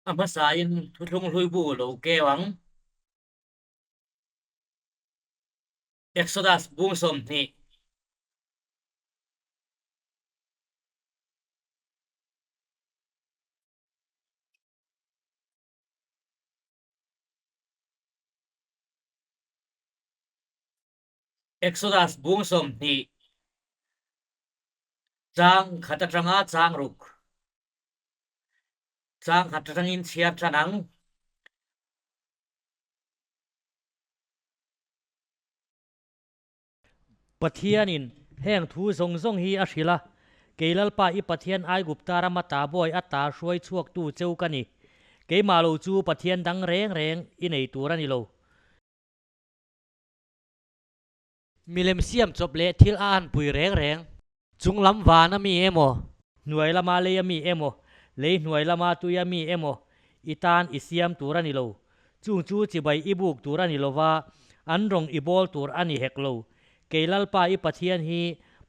A hmasain thuthlung hlui bu lo keu ang. Exodus bung 20. Exodus bung 20 chang khat atanga chang ruk. Chang khat atangin chhiar tan ang. Pathianin heng thu zawng zawng hi a hrilh a, Kei Lalpa i Pathian Aigupta rama ta bawi a ta hruai chhuaktu cheu ka ni. Keimah lo chu Pathian dang reng reng i nei tur a ni lo. Milem siam chawp leh thil a anpui reng reng. Chung lam van a mi emaw, hnuai lama lei a mi emaw, lei hnuai lama tui a mi emaw i tan i siam tur a ni lo. Chung chu chibai i buk tur a ni lo va, an rawng i bawl tur a ni hek lo. Kei Lalpa i Pathian hi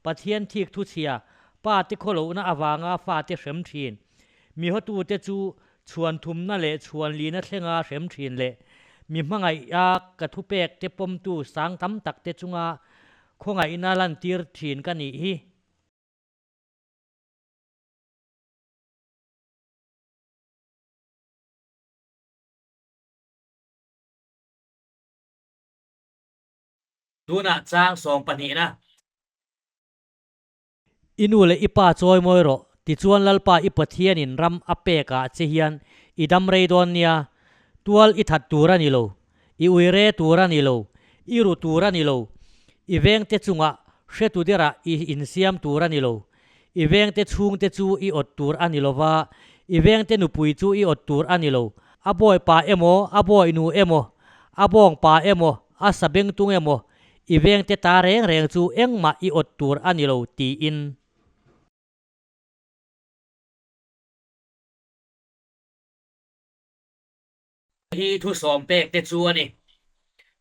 Pathian thik thuchhia, pa te khawlohna avanga fate hrem thin. Mi hotute chu Chhuan thumna leh chhuan lina thlenga hrem thin leh mi hmangaih-a ka thupek te pawmtu sang tam tak te chunga khawngaihna lantir thin ka nih hi. Tunah chang sawmpahnihna. I nu leh i pa chawi mawi rawh, tichuan Lalpa i Pathianin ram a pek ah che hian i dam rei dawn nia, tual i that tur a ni lo, i ui re tur a ni lo, i ru tur a ni lo, i vengte chungah hretu derah i insiam tur a ni lo, i vengte chhungte chu i awt tur a ni lo va, i vengte nupui chu i awt tur a ni lo, a bawipa emaw, a bawinu emaw, a bawngpa emaw, a sabengtung emaw, I vengte ta reng reng chu engmah i awt tur a ni lo tiin. Hi thusawm pek te chu a ni.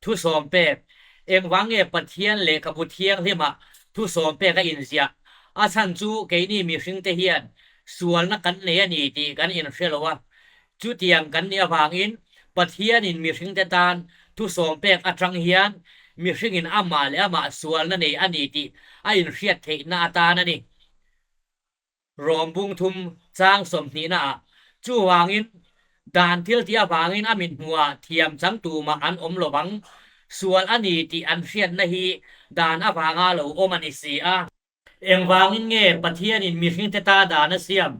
Thusawm pek, Engvang nge Pathian lehkhabu thianghlimah thusawm pek a inziah? A chhan chu keini mihringte hian sualna kan nei a ni tih kan inhre lo a. Chutiang kan nih avangin Pathianin mihringte tan thusawm pek atang hian mihringin amah leh amah sualna nei a ni tih a inhriat theihna atan a ni. Rawng bung thum chang sawmhnihnaah chuvangin dan thil tih avangin a mit hmuhah thiam chang tumah an awm lo vang, sual a ni tih an hriatna hi dan avanga lo awm a ni si a. Engvangin nge Pathianin mihringte ta dan a siam?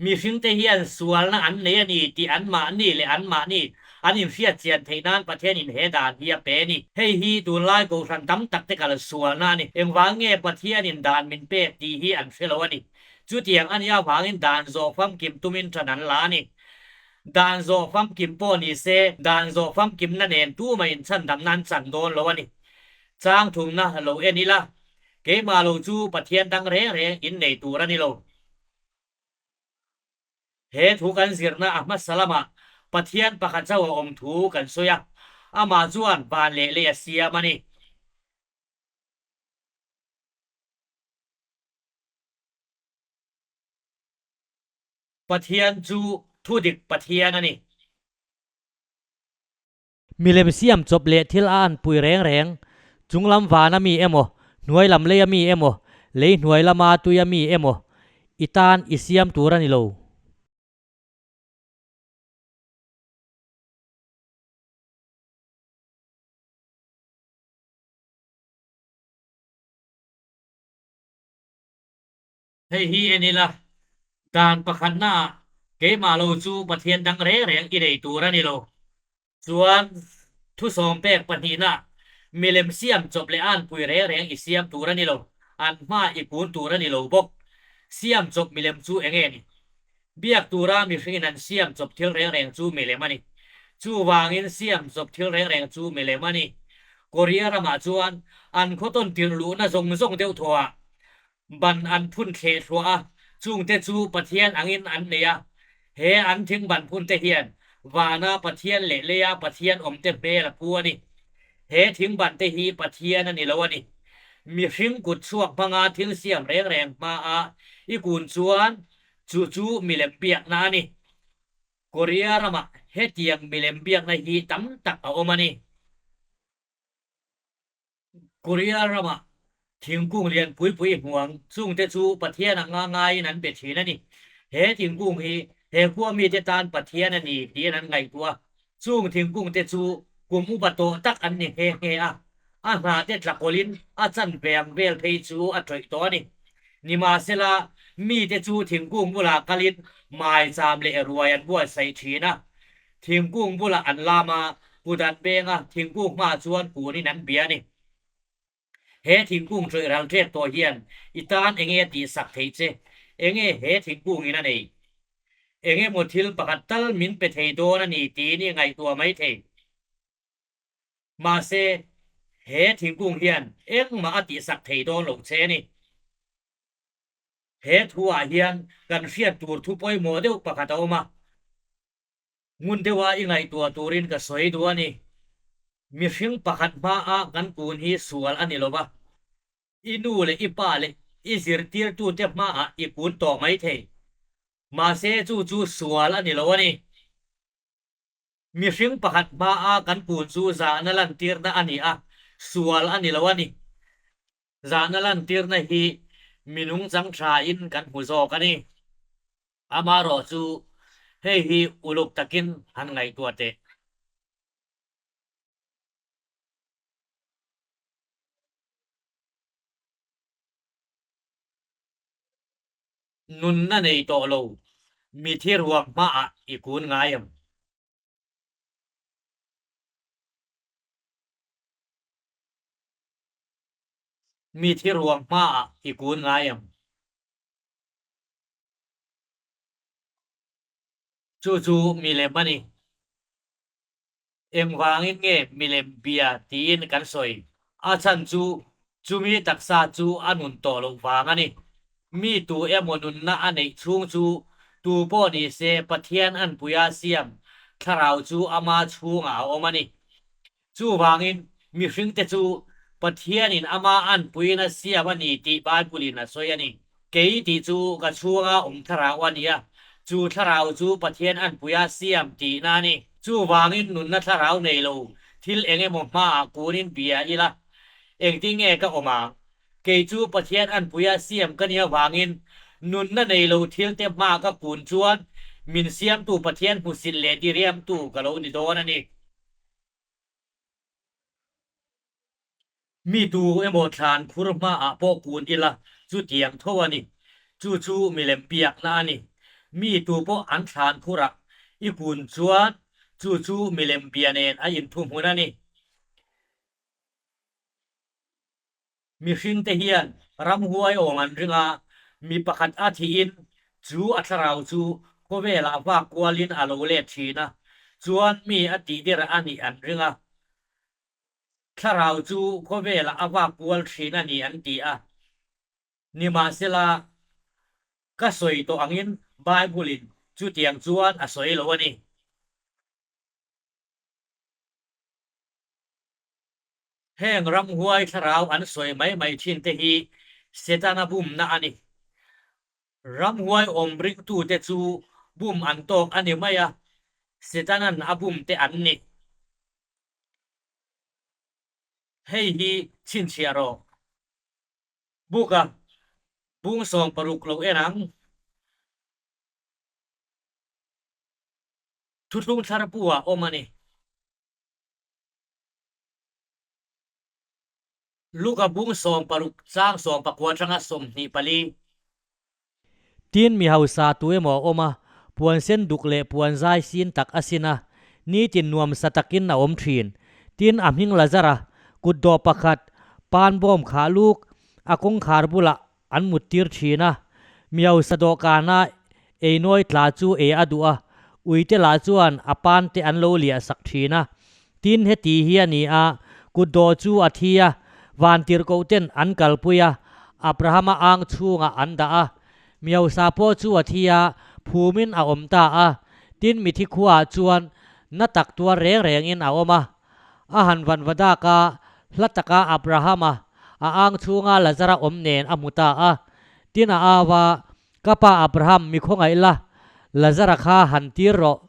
Mihringte hian sualna an nei a ni tih anmahni leh anmahni an inhriat chian theih nan Pathianin he dan hi a pe a ni. Hei hi tunlai kohhran tam takte kal sualna a ni. Engvang nge Pathianin dan min pek tih hi an hre lo a ni. Chutiang a nih avangin dan zawh famkim tumin ṭan an la a ni. Dan zawh famkim pawh ni se, dan zawh famkimna nen tumah inchhandamna an chan dawn lo a ni. Chang thumna lo en ila, Keimah lo chu Pathian dang reng reng in nei tur a ni lo. He thu kan zirna a hmasa lamah Pathian pakhat chauh a awm thu kan sawi a, amah chuan van leh lei a siam a ni. Pathian chu thudik Pathian a ni. Milem siam chawp leh thil a anpui reng reng, chung lam van a mi emaw, hnuai lam lei a mi emaw, lei hnuai lama tui a mi emaw, i tan i siam tur a ni lo. Hei hi en ila, dan pakhatnaah keimah lo chu Pathian dang reng reng i nei tur a ni lo. Chuan, thusawm pek pahnihna, milem siam chawp leh anpui reng reng i siam tur a ni lo, an hma i kun tur a ni lo bawk. Siam chawp milem chu eng nge ni? Biak tura mihringin an siam chawp thil reng reng chu milem a ni. Chuvangin siam chawp thil reng reng chu milem a ni. Korea ramah chuan an khawtawn tirh luhna zawng zawng deuh thawhah Ban an phun thleh thluah a, chungte chu Pathian angin an nei a. He an thing ban phunte hian vana Pathian leh leia Pathian awmte hmel a pu a ni. He thing bante hi Pathian a ni lo a ni. Mihring kut chhuak hmanga thil siam reng reng hmaa i kun chuan chu chu milem biakna a ni. Korea ramah hetiang milem biakna hi tam tak a awm a ni. Korea ramah thingkung lian pui pui hmuang chungte chu Pathian anga ngaiin an be thin a ni. He thingkung hi he khua mite tan Pathian a ni tiin an ngaihtuah a. Chung thingkungte chu kum upa tawh tak an ni nghe nghe a, a hnahte tlakawlhin a chanve ang vel phei chu a ṭawih tawh a ni. Nimahsela, mite chu thingkung bulah kalin maicham leh ruai an buatsaih ṭhin a. Thingkung bulah an lam a, kut an peng a, thingkung hmaah chuan kunin an bia a ni. He thingkung ṭawih ral ṭep tawh hian i tan enge a tihsak theih che? Enge he thingkungin a nei? Enge maw thil pakhat tal min pe thei dawn a ni tiin i ngaihtuah mai thei. Mahse, he thingkung hian engmah a tihsak thei dawn lo che a ni. He thuah hian kan hriat tur thu pawimawh deuh pakhat a awm a. Ngun deuha i ngaihtuah turin ka sawi duh a ni. Mihring pakhat hmaah kan kun hi sual a ni lo va. I nu leh i pa leh i zirtirtute hmaah i kun tawh mai thei. Mahse chu chu sual a ni lo a ni. Mihring pakhat hmaah kan kun chu zahna lantirna a ni a, sual a ni lo a ni. Zahna lantirna hi minung chang thain kan hmu zawk a ni. Amaherawh chu hei hi uluk takin han ngaihtuah teh. Nunna nei tawh lo, mithi ruang hmaah i kun ngai em? Mithi ruang hmaah i kun ngai em? Chu chu milem a ni. Engvangin nge milem bia tiin kan sawi? A chhan chu chumi taksa chu a nun tawh loh vang a ni. Mi tu emaw nunna a neih chhung chu tu pawh ni se Pathian anpuia siam thlarau chu ama chhungah a awm a ni. Chuvangin, mihringte chu Pathianin ama anpuiin a siam a ni tih Bible-in a sawi a ni. Kei tih chu ka chhunga awm thlarau a ni a, chu thlarau chu Pathian anpuia siam tihna a ni. Chuvangin nunna thlarau nei lo thil eng emaw hmaah kunin bia ila, engtin nge ka awm ang? Kei chu Pathian anpuia siam ka nih avangin nunna nei lo thilte hma ka kun chuan min siamtu Pathian hmusit leh diriamtu ka lo ni dawn a ni. Mi tu emaw thlan khur hmaah pawh kun ila chutiang tho a ni. Chu chu milem biakna a ni. Mi tu pawh an thlan khurah i kun chuan chu chu milem bia nen a inthuhmun a ni. Mihringte hian ramhuai awm an ring a, mi pakhat a thihin chu a thlarau chu khawvelah vak kualin a lo let thin a, chuan mi a tihder a nih an ring a. Thlarau chu khawvelah a vak kual thin a ni an ti a. Nimahsela, ka sawi tawh angin Bible-in chutiang chuan a sawi lo a ni. Heng ramhuai thlarau an sawi mai mai thin te hi Setana bumna a ni. Ramhuai awm ringtute chu bum an tawk a ni mai a, Setanan a bum te an ni. Hei hi chhinchhiah rawh. Buka bung 16 lo en ang. Thuthlung thlar pu ah awm a ni. Luka bung 16 chang 19 atanga 24. Tin mi hausa tu emaw a awm a, puan sen duk leh puan zai sin tak a sin a, nitin nuamsa takin a awm thin. Tin a hming Lazara, kutdawh pakhat, pan bawm khah luk, a kawngkhar bulah An muttir thin a, Miausa dawhkana einawi tla chu ei a duh a, uite lah chuan a pan te an lo liah sak thin a. Tin heti hi a ni a, kutdawh chu a thi a, vantirhkoh ten an kalpui a, Abrahama ang chhungah an dah a. Miausa pawh chu a thi a, phumin a awm ta a, tin mithi khuaah chuan na tak tuar reng rengin a awm a. A han vanvadak a, hla taka Abrahama a ang chhunga Lazara awm nen a hmu ta a. Tin a au a, Ka pa Abraham, mi khawngaih la, Lazara kha han tir rawh.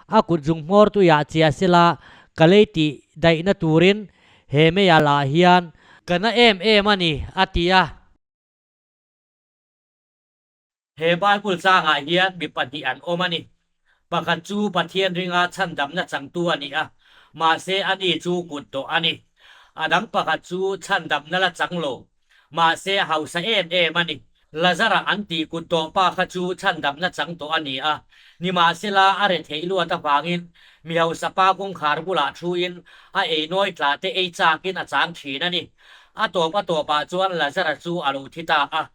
A kut zung hmawr tuiah chiah sela ka lei tih daihna turin he meiah lah hian ka na em em a ni, a ti a. He Bible changah hian mi pahnih an awm a ni. Pakhat chu Pathian ringa chhandamna changtu a ni a, mahse ani chu kut tawh a ni. A dang pakhat chu chhandamna la chang lo, mahse hausa em em a ni. Lazara an tih kut tawh pa kha chu chhandamna chang tawh a ni a, nimahsela a retheih luat avangin mi hausa pa kawngkhar bulah thuin a einawi tla te ei chakin a chang thin a ni. A tawp a tawpah chuan Lazara chu a lo thi ta a.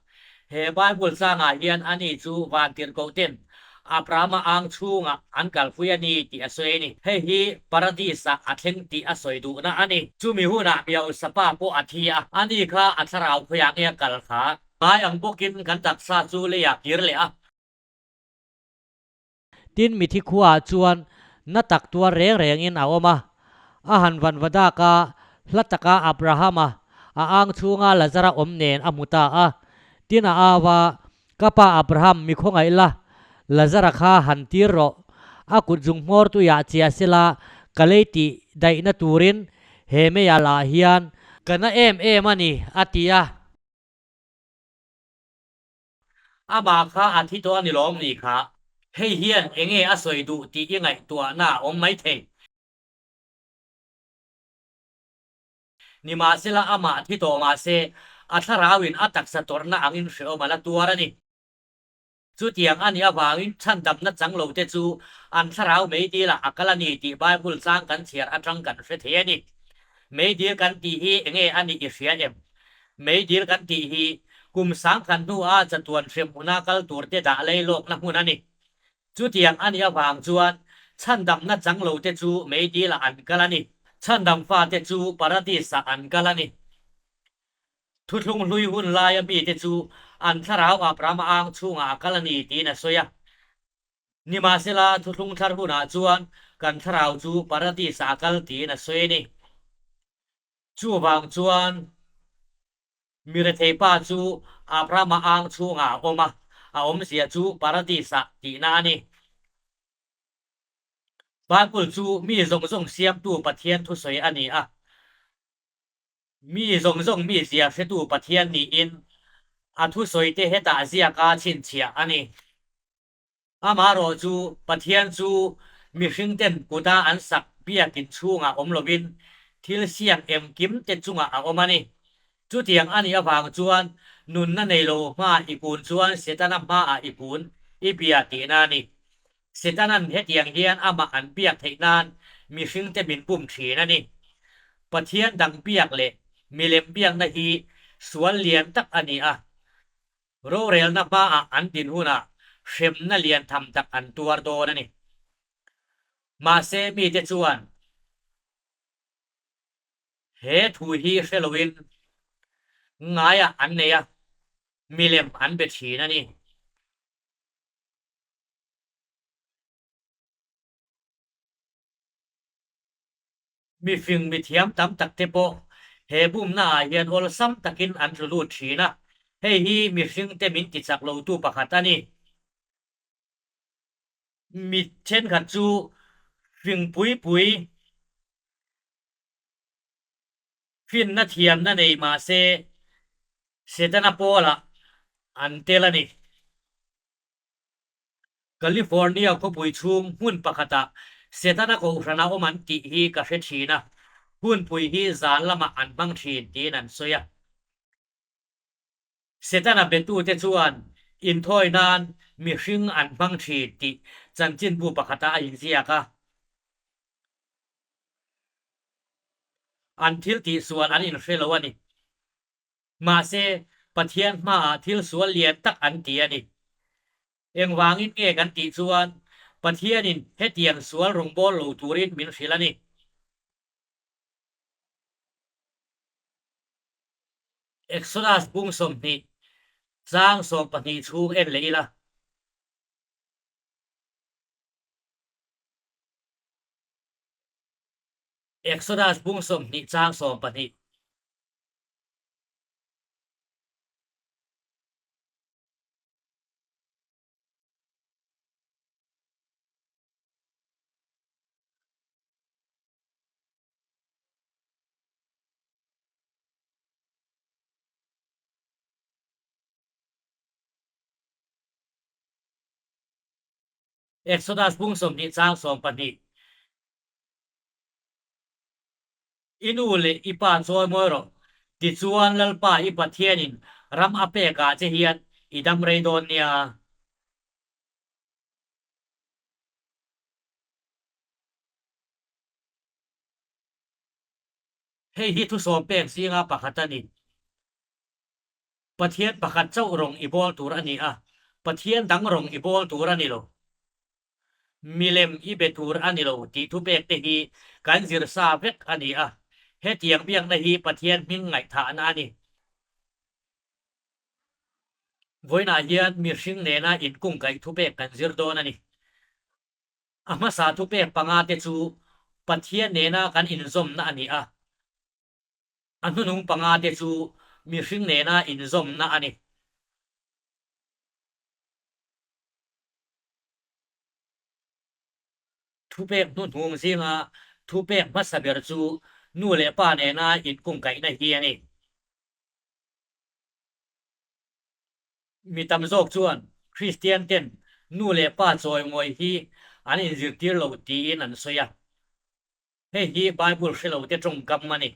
He Bible changah hian ani chu vantirhkohten Abrahama ang chhungah an kalpui a ni tih a sawi a ni. Hei hi Paradis-ah a thleng tih a sawi duhna a ni. Chumi hunah Miausapa pawh a thi a, ani kha a thlarau khawiah nge a kal kha? Ngai ang bawkin kan taksa chu leiah kir leh a. Tin, mithi khuaah chuan na tak tuar reng rengin a awm a. A han vanvadak a, hla taka Abrahama a ang chhunga Lazara awm nen a hmu ta a. Tin, a au a, Ka pa Abraham, mi khawngaih la, Lazara kha han tir rawh. A kut zung hmawr tuiah chiah sela ka lei tih daihna turin he meiah lah hian ka na em em a ni, a ti a. Amah kha a thi tawh a ni lawm ni kha. Hei hian enge a sawi duh tih i ngaihtuahna a awm maithei. Nimahsela amah thi tawh mahse, a thlarauin a taksa tawrhna angin hrehawm a la tuar a ni. Chutiang a nih avangin chhandamna chang lote chu an thlarau meidilah a kal a ni tih Bible chang kan chhiar atang kan hre thei a ni. Meidil kan tih hi enge a nih i hria em? Meidil kan tih hi kum sangkhat hnua chatuan hrem hmuna kal turte dah lei lawkna hmun a ni. Chutiang a nih avang chuan chhandamna chang lote chu meidilah an kal a ni. Chhandam fate chu Paradis-ah an kal a ni. Thuthlung hlui hun laia mite chu an thlarau Abrahama ang chhungah a kal a ni tiin a sawi a. Nimahsela, thuthlung thlar hunah chuan kan thlarau chu Paradis-ah a kal tiin a sawi a ni. Chuvang chuan mi rethei pa chu Abrahama ang chhungah a awm a, a awmzia chu Paradis-ah tihna a ni. Bible chu mi zawng zawng siamtu Pathian thusawi a ni a. Mi zawng zawng mi zia hretu Pathian niin a thusawite hetah ziaka chhinchhiah a ni. Amaherawh chu Pathian chu mihringten kuta an sak biakin chhungah awm lovin thil siam engkim te chungah a awm a ni. Chutiang a nih avang chuan nunna nei lo hmaa i kun chuan Setana hmaah i kun i bia tihna a ni. Setanan hetiang hian amah an biak theih nan mihringte min bum thin a ni. Pathian dang biak leh milem biakna hi sual lian tak a ni a. Rorelna hmaah an din hunah hremna lian tham tak an tuar dawn a ni. Mahse mite chuan he thu hi hre loin ngaiah an nei a, milem an be thin a ni. Mifing mithiam tam tak te pawh he bumna ah hian awlsam takin an tlu lut thin a, hei hi mihring te min tichak lo tu pakhat a ni. Mi thenkhat chu fing pui pui finna thiamna nei mahse Setana pawlah an tel a ni. California khawpui chhung hmun pakhatah Setana kohhrana awm an tih hi ka hre thin a, hunpui hi zan lamah an hmang thin tiin an sawi a. Setana betute chuan inthawi nan mihring an hmang thin tih chanchinbu pakhatah a inziak a. An thil tihsual an inhre lo a ni. Mahse, Pathian hmaah thil sual lian tak an ti a ni. Engvangin nge kan tih chuan Pathianin hetiang sual rawngbâwl lo turin min hrilh a ni. Exodus bung 20 chang 12 chhung en leh ila. Exodus bung 20 chang 12. Exodus bung 20 chang 12. I nu leh i pa chawi mawi rawh, tichuan Lalpa i Pathianin ram a pekah che hian i dam rei dawn nia. Hei hi thusawm pek zinga pakhat a ni. Pathian pakhat chauh rawng i bawl tur a ni a, Pathian dang rawng i bawl tur a ni lo. Milem i be tur a ni lo tih thupek te hi kan zir sa vek a ni a, hetiang biakna hi Pathian hming ngaihthahna a ni. Vawiinah hian mihring nena inkungkaih thupek kan zir dawn a ni. A hmasa thupek panga te chu Pathian nena kan inzawmna a ni a. A hnunung panga te chu mihring nena inzawmna a ni. Thupek hnuhnung zinga thupek hmasa ber chu nu leh pa nena inkungkaihna hi a ni. Mi tam zawk chuan Kristian ten nu leh pa chawimawi hi an inzirtir lo tiin an sawi a. Hei hi Bible hre lo te tawngkam a ni.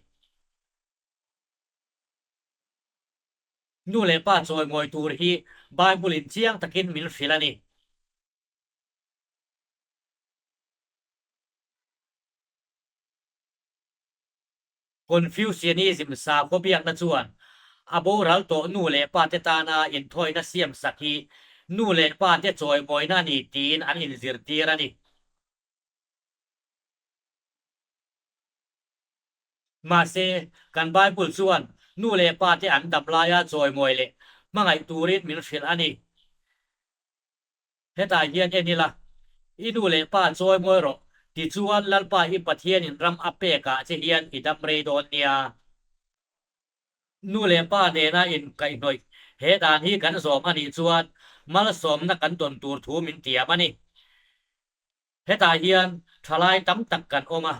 Nu leh pa chawimawi tur hi Bible in chiang takin min hrilh a ni. Confucianism sakhaw biakna chuan a boral tawh nu leh pa te tana inthawina siam sak hi nu leh pa te chawimawina a ni tiin an inzirtir a ni. Mahse, kan Bible chuan nu leh pa te an dam laia chawimawi leh hmangaih turin min hrilh a ni. Hetah hian en ila, I nu leh pa chawimawi rawh, tichuan Lalpa i Pathianin ram a pekah che hian i dam rei dawn nia. Nu leh pa nena inkaihhnawih he dan hi kan zawm a nih chuan malsawmna kan dawn tur thu min tiam a ni. Hetah hian thalai tam tak kan awm a.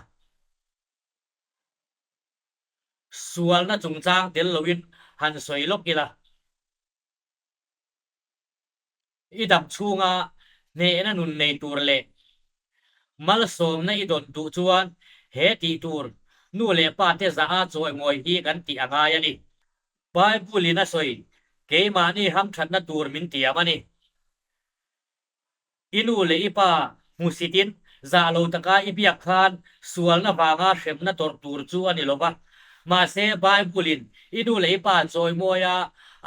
Sualna chungchang tel loin han sawi lawk ila. I dam chhunga hnehna nun nei tur leh malsawmna i dawn duh chuan he tih tur nu leh pa te zaha chawimawi hi kan tih a ngai a ni. Bible-in a sawi, Keimahni hamthatna tur min tiam a ni. I nu leh i pa hmusitin zah lo taka i biak khan sualna vanga hremna tawrh tur chu a ni lo va. Mahse, Bible-in i nu leh i pa chawimawia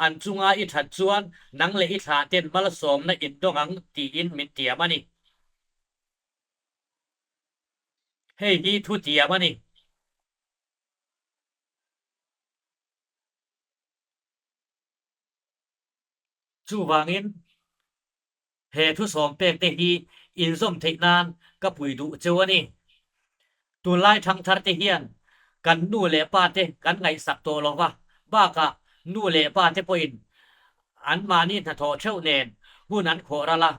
an chunga i that chuan nang leh i thlah ten malsawmna in dawng ang tiin min tiam a ni. Hei hi thu tiam a ni. Chuvangin, he thusawm pek te hi inzawm theih nan ka pui duh cheu a ni. Tunlai thangthar te hian kan nu leh pa te kan ngaihsak tawh lo va, bakah nu leh pa te pawhin anmahni hnathawh theuh nen hun an khawh ral a,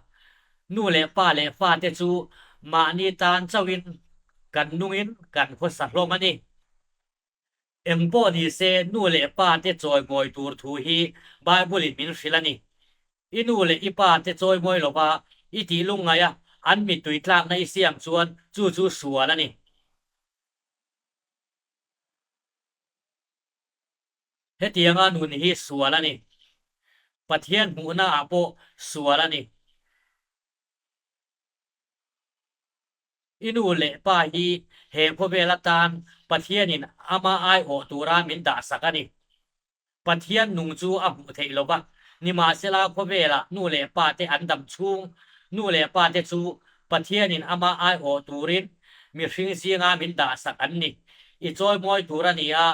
nu leh pa leh fa te chu mahni tan chauhin kan nungin kan khawsa hlawm a ni. Eng pawh ni se, nu leh pa te chawimawi tur thu hi Bible-in min hrilh a ni. I nu leh i pa te chawimawi lova i tih lungngaih a, an mittui tlakna i siam chuan chu chu sual a ni. Hetianga nun hi sual a ni. Pathian hmuhnaah pawh sual a ni. I nu leh pa hi he khawvel atan Pathianin ama aiawh tura min dahsak a ni. Pathian nung chu a hmuh theih lo va, nimahsela khawvelah nu leh pa te an dam chhung, nu leh pa te chu Pathianin ama aiawh turin mihring zinga min dahsak an ni. I chawimawi tur a ni a,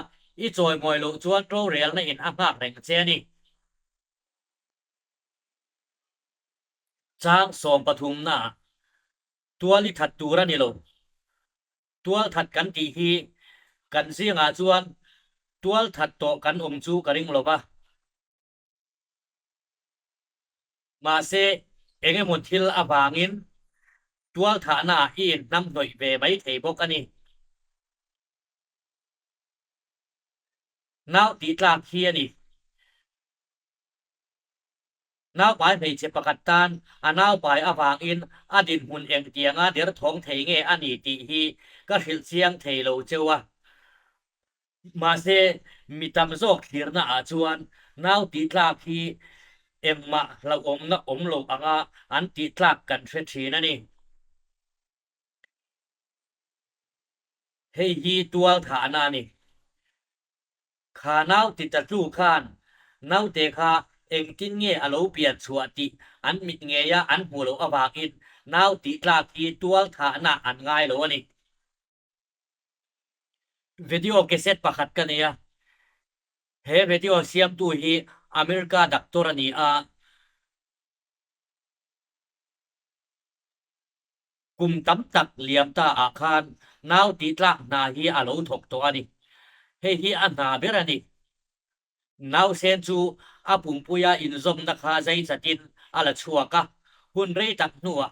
i chawimawi loh chuan rorelna in a nghak reng che a ni. Chang 13 naah Tual i that tur a ni lo. Tual that kan tih hi kan zingah chuan tual that tawh kan awm chu ka ring lo va. Mahse, eng emaw thil avangin tual thahnaah i inhnamhnawih ve mai thei bawk a ni. Nau tih tlak hi a ni. Naupai hmeichhe pakhat tan a naupai avangin a dinhmun engtianga derthawng thei nge a ni tih hi ka hrilh chiang thei lo cheu a. Mahse, mi tam zawk thlirna ah chuan nau tih tlak hi engmah hlauhawmna awm lo anga an tih tlak kan hre thin a ni. Hei hi tual thahna a ni. Kha nau ti ta tlu khan naute kha engtin nge a lo pian chhuah tih an mit ngeia an hmuh loh avangin nau tih tlak hi tual thahna an ngai lo a ni. Video cassette pakhat ka nei a, he video siamtu hi America doctor a ni a. Kum tam tak liam ta ah khan nau tih tlak hna hi a lo thawk tawh a ni. Hei hi a hna ber a ni. Nausen chu a pumpuia inzawmna kha zai chatin a la chhuak a, hun rei tak hnuah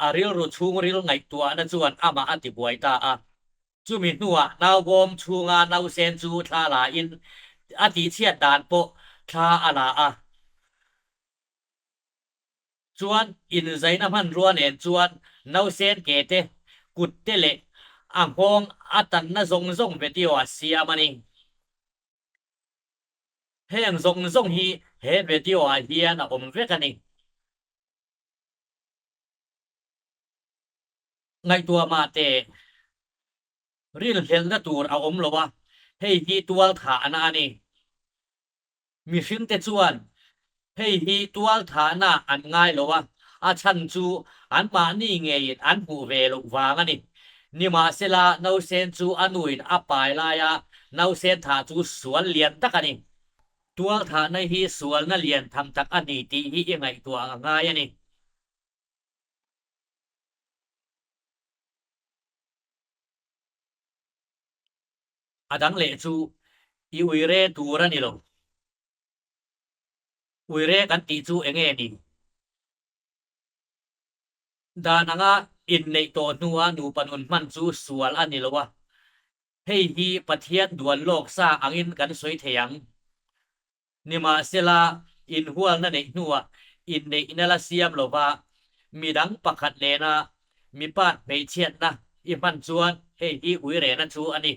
a rilru chhungril ngaihtuahna chuan amah a tibuai ta a. Chumi hnuah naubawm chhunga nausen chu thla la in a tihchhiat dan pawh thla a la a. Chuan inzaina hmanrua nen chuan nausen ke te, kut te leh a nghawng a tanna zawng zawng video a siam a ni. Heng zawng zawng hi he video ah hian a awm vek a ni. Ngaihtuah mah teh, rilhlelhna tur a awm lo a, hei hi tual thahna a ni. Mihringte chuan hei hi tual thahna an ngai lo a, a chhan chu anmahni ngeiin an hmuh ve loh vang a ni. Nimahsela, nausen chu a nuin a pai laia nausen thah chu sual lian tak a ni. Tual thahna hi sualna lian tham tak a ni tih hi i ngaihtuah a ngai a ni. A dang leh chu i uire tur a ni lo. Uire kan tih chu eng nge ni? Dan anga inneih tawh hnua nupa nun hman chu sual a ni lo a. Hei hi Pathian duan lawk sa angin kan sawi thei ang. Nimahsela, inhualna neih hnuah inneihna la siam lova midang pakhat nena mipa hmeichhiatna i hman chuan hei hi uirena chu a ni.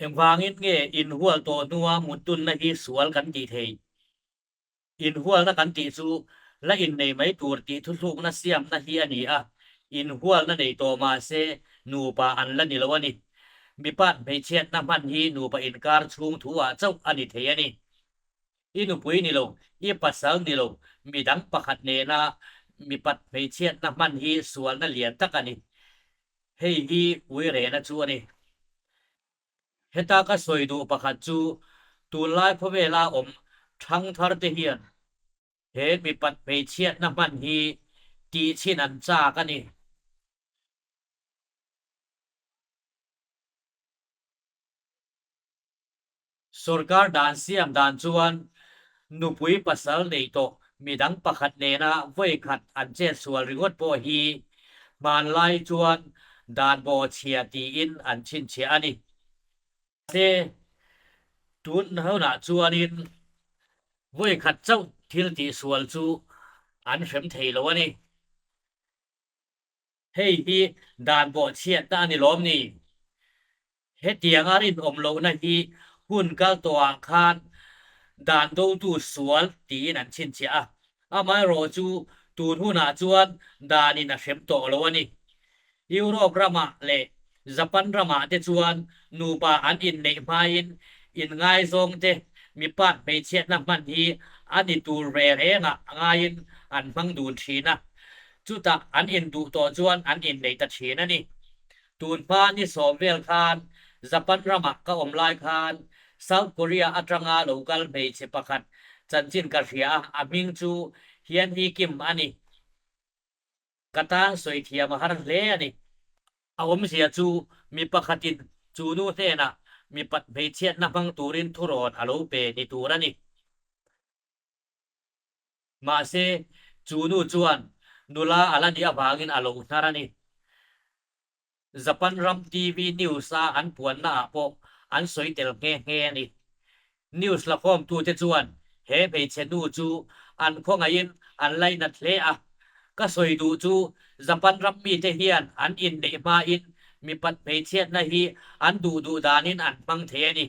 Engvangin nge inhual tawh hnua muttunna hi sual kan tih theih? Inhualna kan tih chu la innei mai tur tih thuthlukna siamna hi a ni a, inhualna nei tawh mah se nupa an la ni lo a ni. Mipat hmeichhiatna hman hi nupa inkar chhung thu ah chauh a ni thei a ni. I nupui ni lo, i pasal ni lo, midang pakhat nena mipat hmeichhiatna hman hi sualna lian tak a ni. Hei hi uirena chu a ni. Heta ka sawi duh pakhat chu tunlai khawvela awm thangthar te hian he mipat hmeichhiatna hman hi tihchhin an chak a ni. Sorkar dan siam dan chuan nupui pasal nei tawh midang pakhat nena vawikhat an chetsual ringawt pawh hi hmanlai chuan dan bawhchhia tiin an chhinchhiah a ni. Mahse, tun hunah chuanin vawikhat chauh thil tihsual chu an hrem thei lo a ni. Hei hi dan bawhchhiatna a ni lawm ni? Hetianga rinawm lohna hi hun kal tawhah khan dan dotu sual tiin an chhinchhiah a, amaherawh chu tun hunah chuan danin a hrem tawh lo a ni. Europe ramah leh Japan ramah te chuan nupa an inneih hmain inngaizawng te mipat hmeichhiatna hman hi a ni tur ve rengah ngaiin an hmang dun thin a, chutah an induh tawh chuan an inneih ta thin a ni. Tun hma ni sawm vel khan Japan ramah ka awm lai khan South Korea atanga lo kal hmeichhe pakhat chanchin ka hria a, a hming chu Hyun-hee Kim a ni. Ka tan sawi thiam a har hle a ni. A awmzia chu mi pakhatin chu nu hnenah mipat hmeichhiatna hmang turin thurawn a lo pe ni tur a ni. Mahse, chu nu chuan nula a la nih avangin a lo hnar a ni. Japan ram TV news-a an puannaah pawh an sawi tel nghe nghe a ni. News lakhawmtute chuan he hmeichhe nu chu an khawngaihin an lainat hle a. Ka sawi duh chu Japan ram mite hian an inneih hmain mipat hmeichhiatna hi an duh duh danin an hmang thei a ni.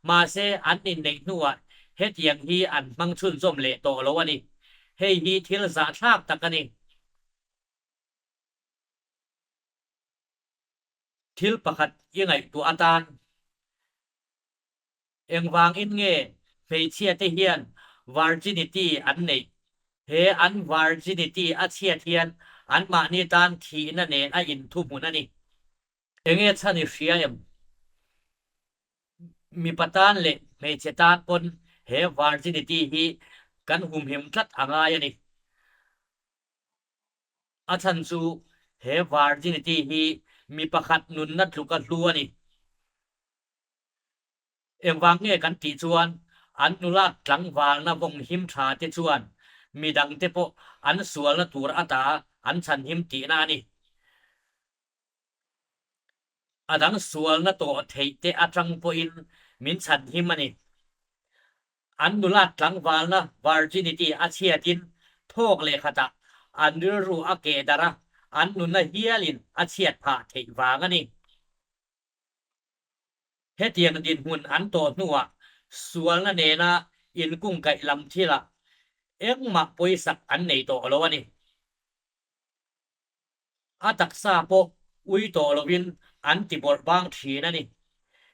Mahse an inneih hnuah hetiang hi an hmang chhunzawm leh tawh lo a ni. Hei hi thil zahthlak tak a ni. Thil pakhat i ngaihtuah atan Engvangin nge hmeichhiate hian virginity an neih? He an virginity a chhiat hian anmahni tan thihna nen a inthuhmun a ni. Enge chhan i hria em? Mipa tan leh hmeichhe tan pawn he virginity hi kan humhim tlat a ngai a ni. A chhan chu he virginity hi mi pakhat nunna tluka hlu a ni. Engvang nge kan tih chuan an nula tlangvalna vawng him tha te chuan midang te pawh an sualna tur ata an chhan him tihna a ni. A dang sualna tawh theih te atang pawhin min chhan him a ni. An nula tlangvalna virginity a chhiatin thawk leh khatah an rilru a keh darh a, an nunna hialin a chhiat phah theih vang a ni. Hetiang dinhmun an tawh hnuah sualna nena inkungkaih lam thilah engmah pawisak an nei tawh lo a ni. A taksa pawh ui tawh lovin an ti bawrh bang thin a ni.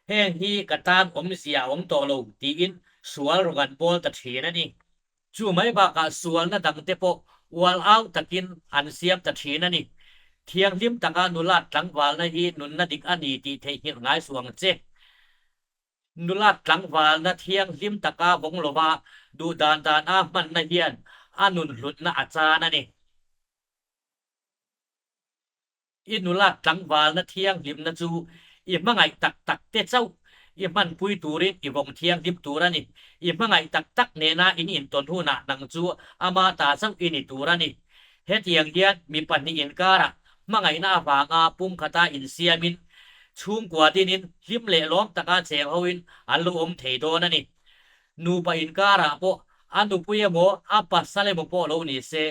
Heng hi ka tan awmzia a awm tawh lo tiin sual rawng an bawl ta thin a ni. Chu mai bakah sualna dangte pawh ual au takin an siam ta thin a ni. Thianghlim taka nulat tlangvalna hi nunna dik a ni tih theihnghilh ngai suh ang che. Nulat tlangvalna thianghlim taka vawng lova duh dan dan a hmanna hian a nun hlutna a chan a ni. I nula tlangvalna thianghlimna chu i hmangaih tak tak te chauh i hmanpui turin i vawng thianghlim tur a ni. I hmangaih tak tak nena in intawn hunah nang chu ama ta chauh i ni tur a ni. Hetiang hian mi pahnih inkarah hmangaihna avanga pumkhata insiamin chhungkua dinin hlim leh lawm taka cheng hoin an lo awm thei dawn a ni. Nupa inkarah pawh a nupui emaw a pasal emaw pawh lo ni se,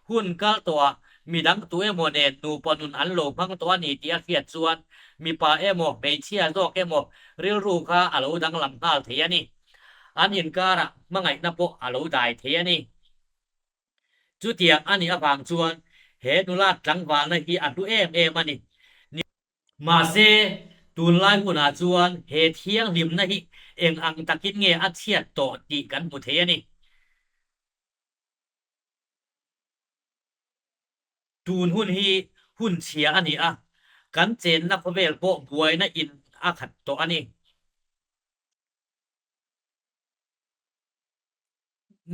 hun kal tawhah midang tu emaw nen nupa nun an lo hmang tawh a ni tih a hriat chuan mipa emaw hmeichhia zawk emaw rilru kha a lo danglam nghal thei a ni. An inkarah hmangaihna pawh a lo dai thei a ni. Chutiang a nih avang chuan he nula tlangvalna hi a hlu em em a ni. Mahse, tunlai hunah chuan he thianghlimna hi eng ang takin nge a chhiat tawh tih kan hmu thei a ni. Tun hun hi hun chhia a ni a, kan chenna khawvel pawh buaina in a khat tawh a ni.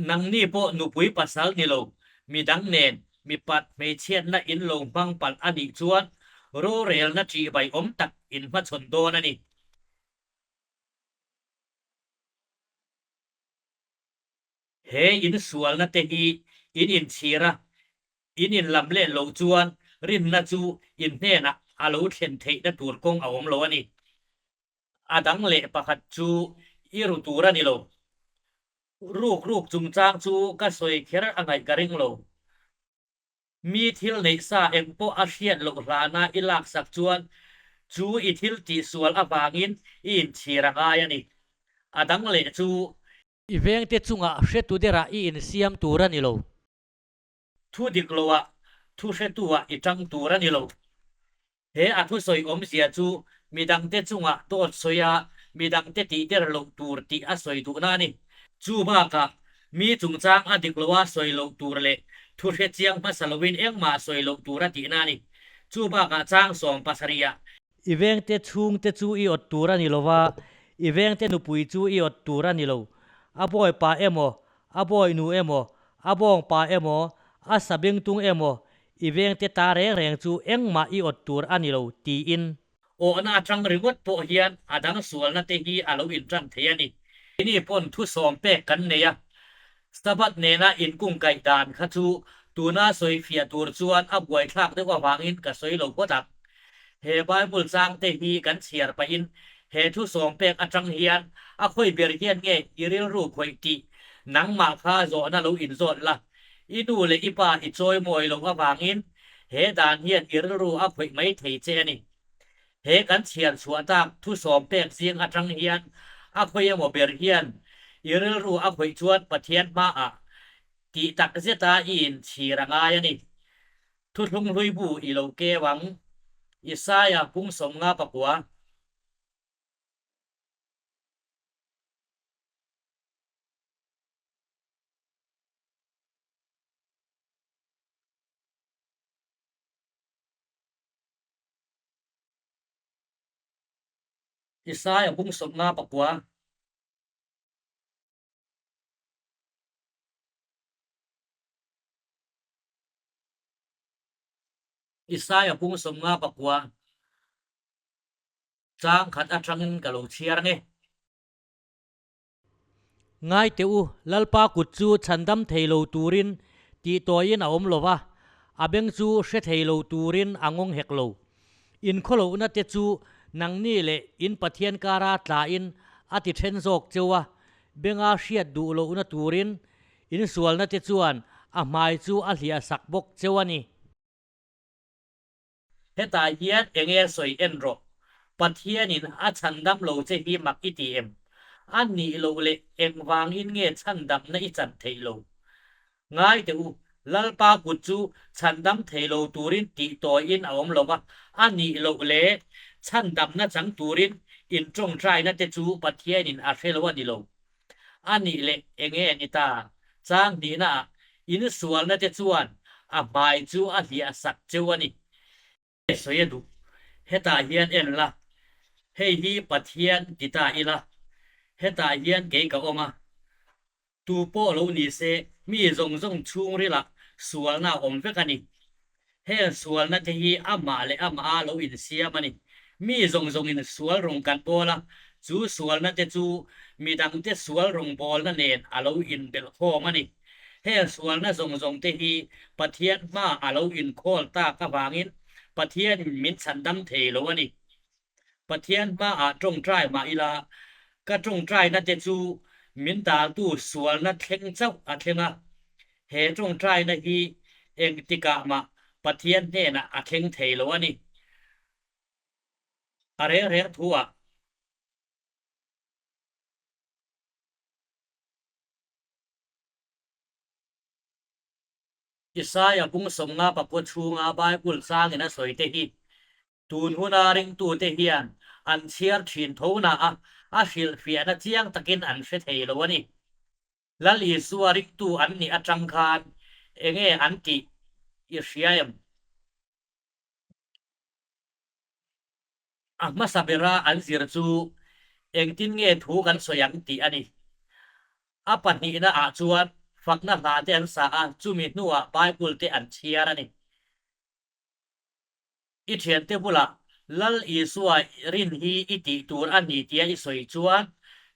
Nangni pawh nupui pasal ni lo, midang nen mipat hmeichhiatna in lo hmang palh a nih chuan rorelna ṭihbai awm tak in hmachhawn dawn a ni. He insualna te hi in inchhir a, in inlam leh loh chuan rinna chu in hnenah a lo thlen theihna tur kawng a awm lo a ni. A dang leh pakhat chu i ru tur a ni lo. Ruk ruk chungchang chu ka sawi kher a ngaih ka ring lo. Mi thil neih sa eng pawh a hriat loh hlana i laksak chuan chu i thil tihsual avangin i inchhir a ngai a ni. A dang leh chu. I vengte chungah hretu derah i insiam tur a ni lo. Thu dik loah thu hretuah i tang tur a ni lo. He a thusawi awmzia chu midangte chungah dawt sawi a, midangte tihder loh tur tih a sawi duhna a ni. Chu bakah, mi chungchang a dik loa sawi loh tur leh thu hre chiang hmasa loin engmah sawi loh tur a tihna a ni. Chu bakah chang 17 ah. I vengte chhungte chu i awt tur a ni lo va, i vengte nupui chu i awt tur a ni lo. A bawipa emaw, A bawihnu emaw, a bawngpa emaw, a sabengtung emaw, i vengte ta reng reng chu engmah i awt tur a ni lo, tiin. Awhna atang ringawt pawh hian a dang sualna te hi a lo intan thei a ni. Keini pawn thusawm pek kan nei a, Sabbath nena inkungkaih dan kha chu tuna sawi fiah tur chuan a buaithlak deuh avangin ka sawi lo phawt ang. He Bible changte hi kan chhiar pahin. He thu sawm pek atang hian a khawi ber hian nge i rilru khawih tih nangmah kha zawhna lo inzawt la. I nu leh i pa i chawimawi loh avangin he dan hian i rilru a khawih mai thei che a ni. He kan chhiar chhuah tak thu sawm pek zing atang hian a khawi emaw ber hian i rilru a khawih chuan Pathian hmaah tih tak zeta i inchhir a ngai a ni. Thuthlung hlui bu i lo keu ang, Isaia pung 59. Isaia pung 59. Isaia pung 59 chang khat atangin ka lo chhiar ang e. Ngai teh u, Lalpa kut chu chhandam thei lo turin tih tawiin a awm lo va, a beng chu hre thei lo turin a ngawng hek lo. Inkhawlohna te chu nangni leh in Pathian kara tlain a ti then zawk cheu a, benga hriat duh lohna turin insualna te chuan a hmai chu a hliah sak bawk cheu a ni. Hetah hian enge sawi en rawh, Pathianin a chhandam lo che hi mak i ti em? A nih loh leh engvangin nge chhandamna i chan theih lo? Ngai teh u, Lalpa kut chu chhandam thei lo turin tih tawiin a awm lo va, a nih loh leh chhandamna chang turin intawngtaina te chu Pathianin a hre lo a ni lo. A nih leh enge ni ta? Chang hnihnaah insualna te chuan a hmai chu a hliah sak cheu a ni. Sawi a duh. Hetah hian en la, hei hi Pathian ti ta ila, hetah hian kei ka awm a. Tu pawh lo ni se, mi zawng zawng chhungrilah sualna a awm vek a ni. Heng sualna te hi amah leh amah a lo insiam a ni. Mi zawng zawngin sual rawng kan bawl a, chu sualna te chu midangte sual rawng bawlna nen a lo inbelhkhawm a ni. Heng sualna zawng zawng te hi Pathian hma a lo inkhawl tak avangin Pathianin min chhandam thei lo a ni. Pathian hmaah tawngtai mah ila, ka tawngtaina te chu min daltu sualna thleng chauh a thleng a. He tawngtaina hi engtikah mah Pathian hnenah a thleng thei lo a ni. A reng reng thu-ah. Isaia bung 59 chhunga Bible changin a sawi te hi Tun huna ringtute hian an chhiar thin tho na a, a hrilhfiahna chiang takin an hre thei lo a ni. Lal Isua ringtu an nih atang khan enge an tih i hria em? A hmasa bera an zir chu engtin nge thu kan sawi ang tih a ni. A pahnihna ah chuan fakna hla te an sa a, chumi hnuah Bible te an chhiar a ni. I thiante bulah Lal Isua rin hi i tih tur a ni tia i sawi chuan,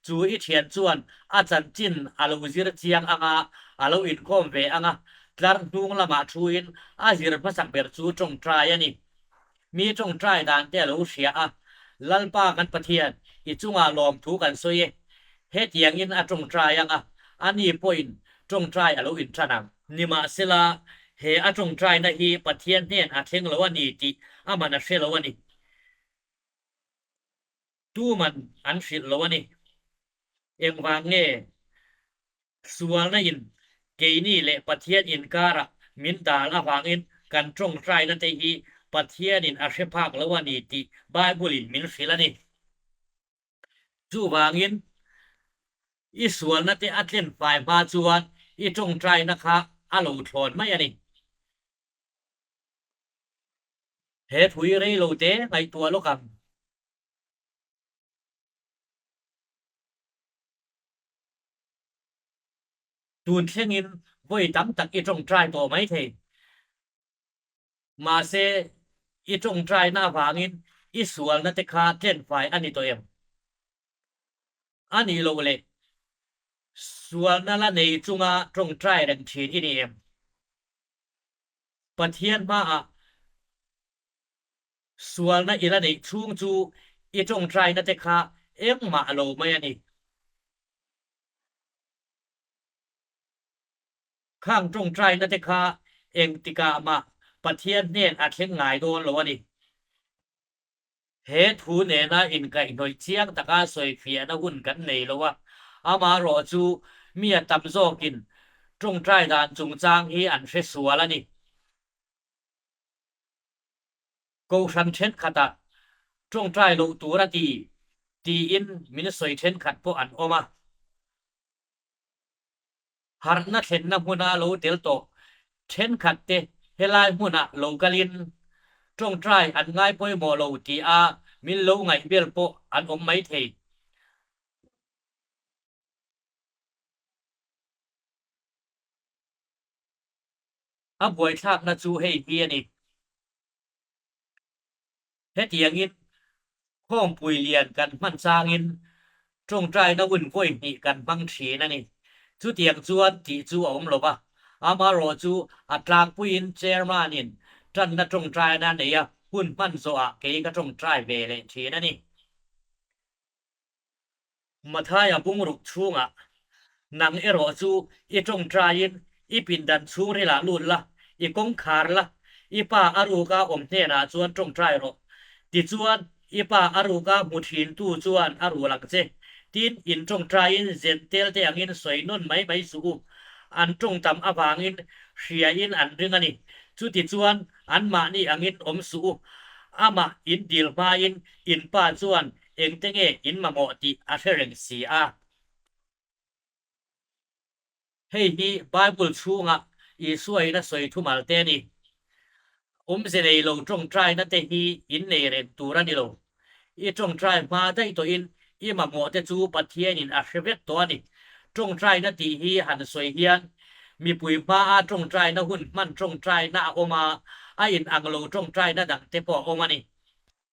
chu i thian chuan a chanchin a lo zir chiang ang a, a lo inkhawm ve ang a, tlar hnung lamah thuin a zir hmasak ber chu tawngtai a ni. Mi tawngtai dan te a lo hria a, Lalpa kan Pathian, i chungah lawmthu kan sawi e. Hetiangin a tawngtai ang a, ani pawhin tawngtai a lo intan ang. Nimahsela, he a tawngtaina hi Pathian hnen a thleng lo a ni tih a man a hre lo a ni. Tuman an hrilh lo a ni. Engvang nge sualna in keini leh Pathian inkarah min dal avangin kan tawngtaina te hi Pathianin a hre phak lo a ni tih Bible in min hrilh a ni. Chuvangin, i sualna te a tlen fai hma chuan i tawngtaina kha a lo thlawn mai a ni. He thui rei lo te ngaihtuah lawk ang. Tun thlengin vawi tam tak i tawngtai tawh mai thei. Mahse, i tawngtaina avangin i sualna te kha tlenfai a ni tawh em? A nih loh leh, sualna la nei chunga tawngtai reng thin i ni em? Pathian hmaah sualna i la neih chhung chu I tawngtaina te kha engmah a lo mai a ni. Khang tawngtaina te kha engtikah mah Pathian hnen a thleng ngai dawn lo a ni. He thu nena inkaihhnawih chiang taka sawifiahna hun kan nei lo a, amaherawh chu mi a tam zawkin tawngtai dan chungchang hi an hre sual a ni. Kohhran thenkhatah tawngtai loh tur a ti tiin min sawi thenkhat pawh an awm a. Harhna thlenna hmuna lo tel tawh thenkhat te helai hmunah lo kalin tawngtai an ngai pawimawh lo tih a min lo ngaih vel pawh an awm mai thei. A buaithlakna chu hei hi a ni. Hetiangin khawmpui lian kan hman changin tawngtaina hun vawi hnih kan hmang thin a ni. Chutiang chuan tih chu a awm lo va, amaherawh chu a tlangpuiin chairman-in tanna tawngtaina neia hun hman zawhah kei ka tawngtai ve leh thin a ni. Mathaia bungruk chhungah, Nang erawh chu i tawngtaiin i pindan chhungrilah lut la, i kawngkhar la, i pa a ruka awm hnenah chuan tawngtai rawh. Tichuan, i pa a ruka hmu thintu chuan a rul ang che. Tin, in tawngtaiin zentel te angin sawi nawn mai mai suh u. An tawngtam avangin hriain an ring a ni. Chutichuan, anmahni angin awm suh u. Amah in dil hmain in pa chuan Engte nge in mamawh tih a hre reng si a. Hei hi Bible chhunga Isua in a sawi thumal te a ni. Awmze nei lo tawngtaina te hi in nei reng tur a ni lo. I tawngtai hma daih tawhin i mamawh te chu Pathianin a hre vek tawh a ni. Tawngtaina tih hi han sawi hian mipui hmaa tawngtaina hun hman tawngtaina a awm a, a inang lo tawngtaina dang te pawh a awm a ni.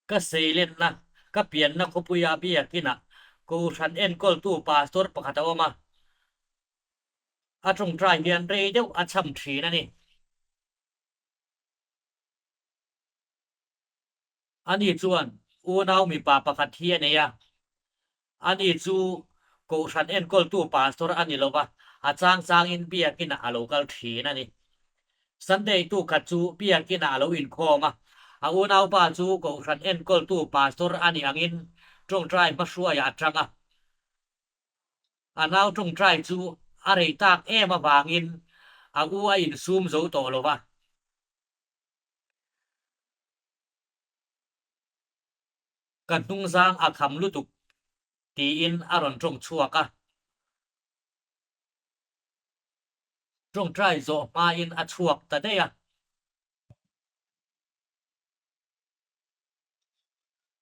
Ka seilenna, ka pianna khawpuia biakinah Kohhran enkawltu pastor pakhat a awm a, a tawngtai hian rei deuh a cham thin a ni. Ani chuan unau mipa pakhat hi a nei a, ani chu Kohhran enkawltu pastor a ni lo va, a chang changin biakinah a lo kal thin a ni. Sunday tukhat chu biakinah a lo inkhawm a, a unaupa chu Kohhran enkawltu pastor a nih angin tawngtai hmahruaiah a tang a. A nau tawngtai chu a rei tak em avangin a u a insum zo tawh lo va. Ka hnungzang a kham lutuk tiin a rawn tawng chhuak a. Tawngtai zawh hmain a chhuak ta daih a.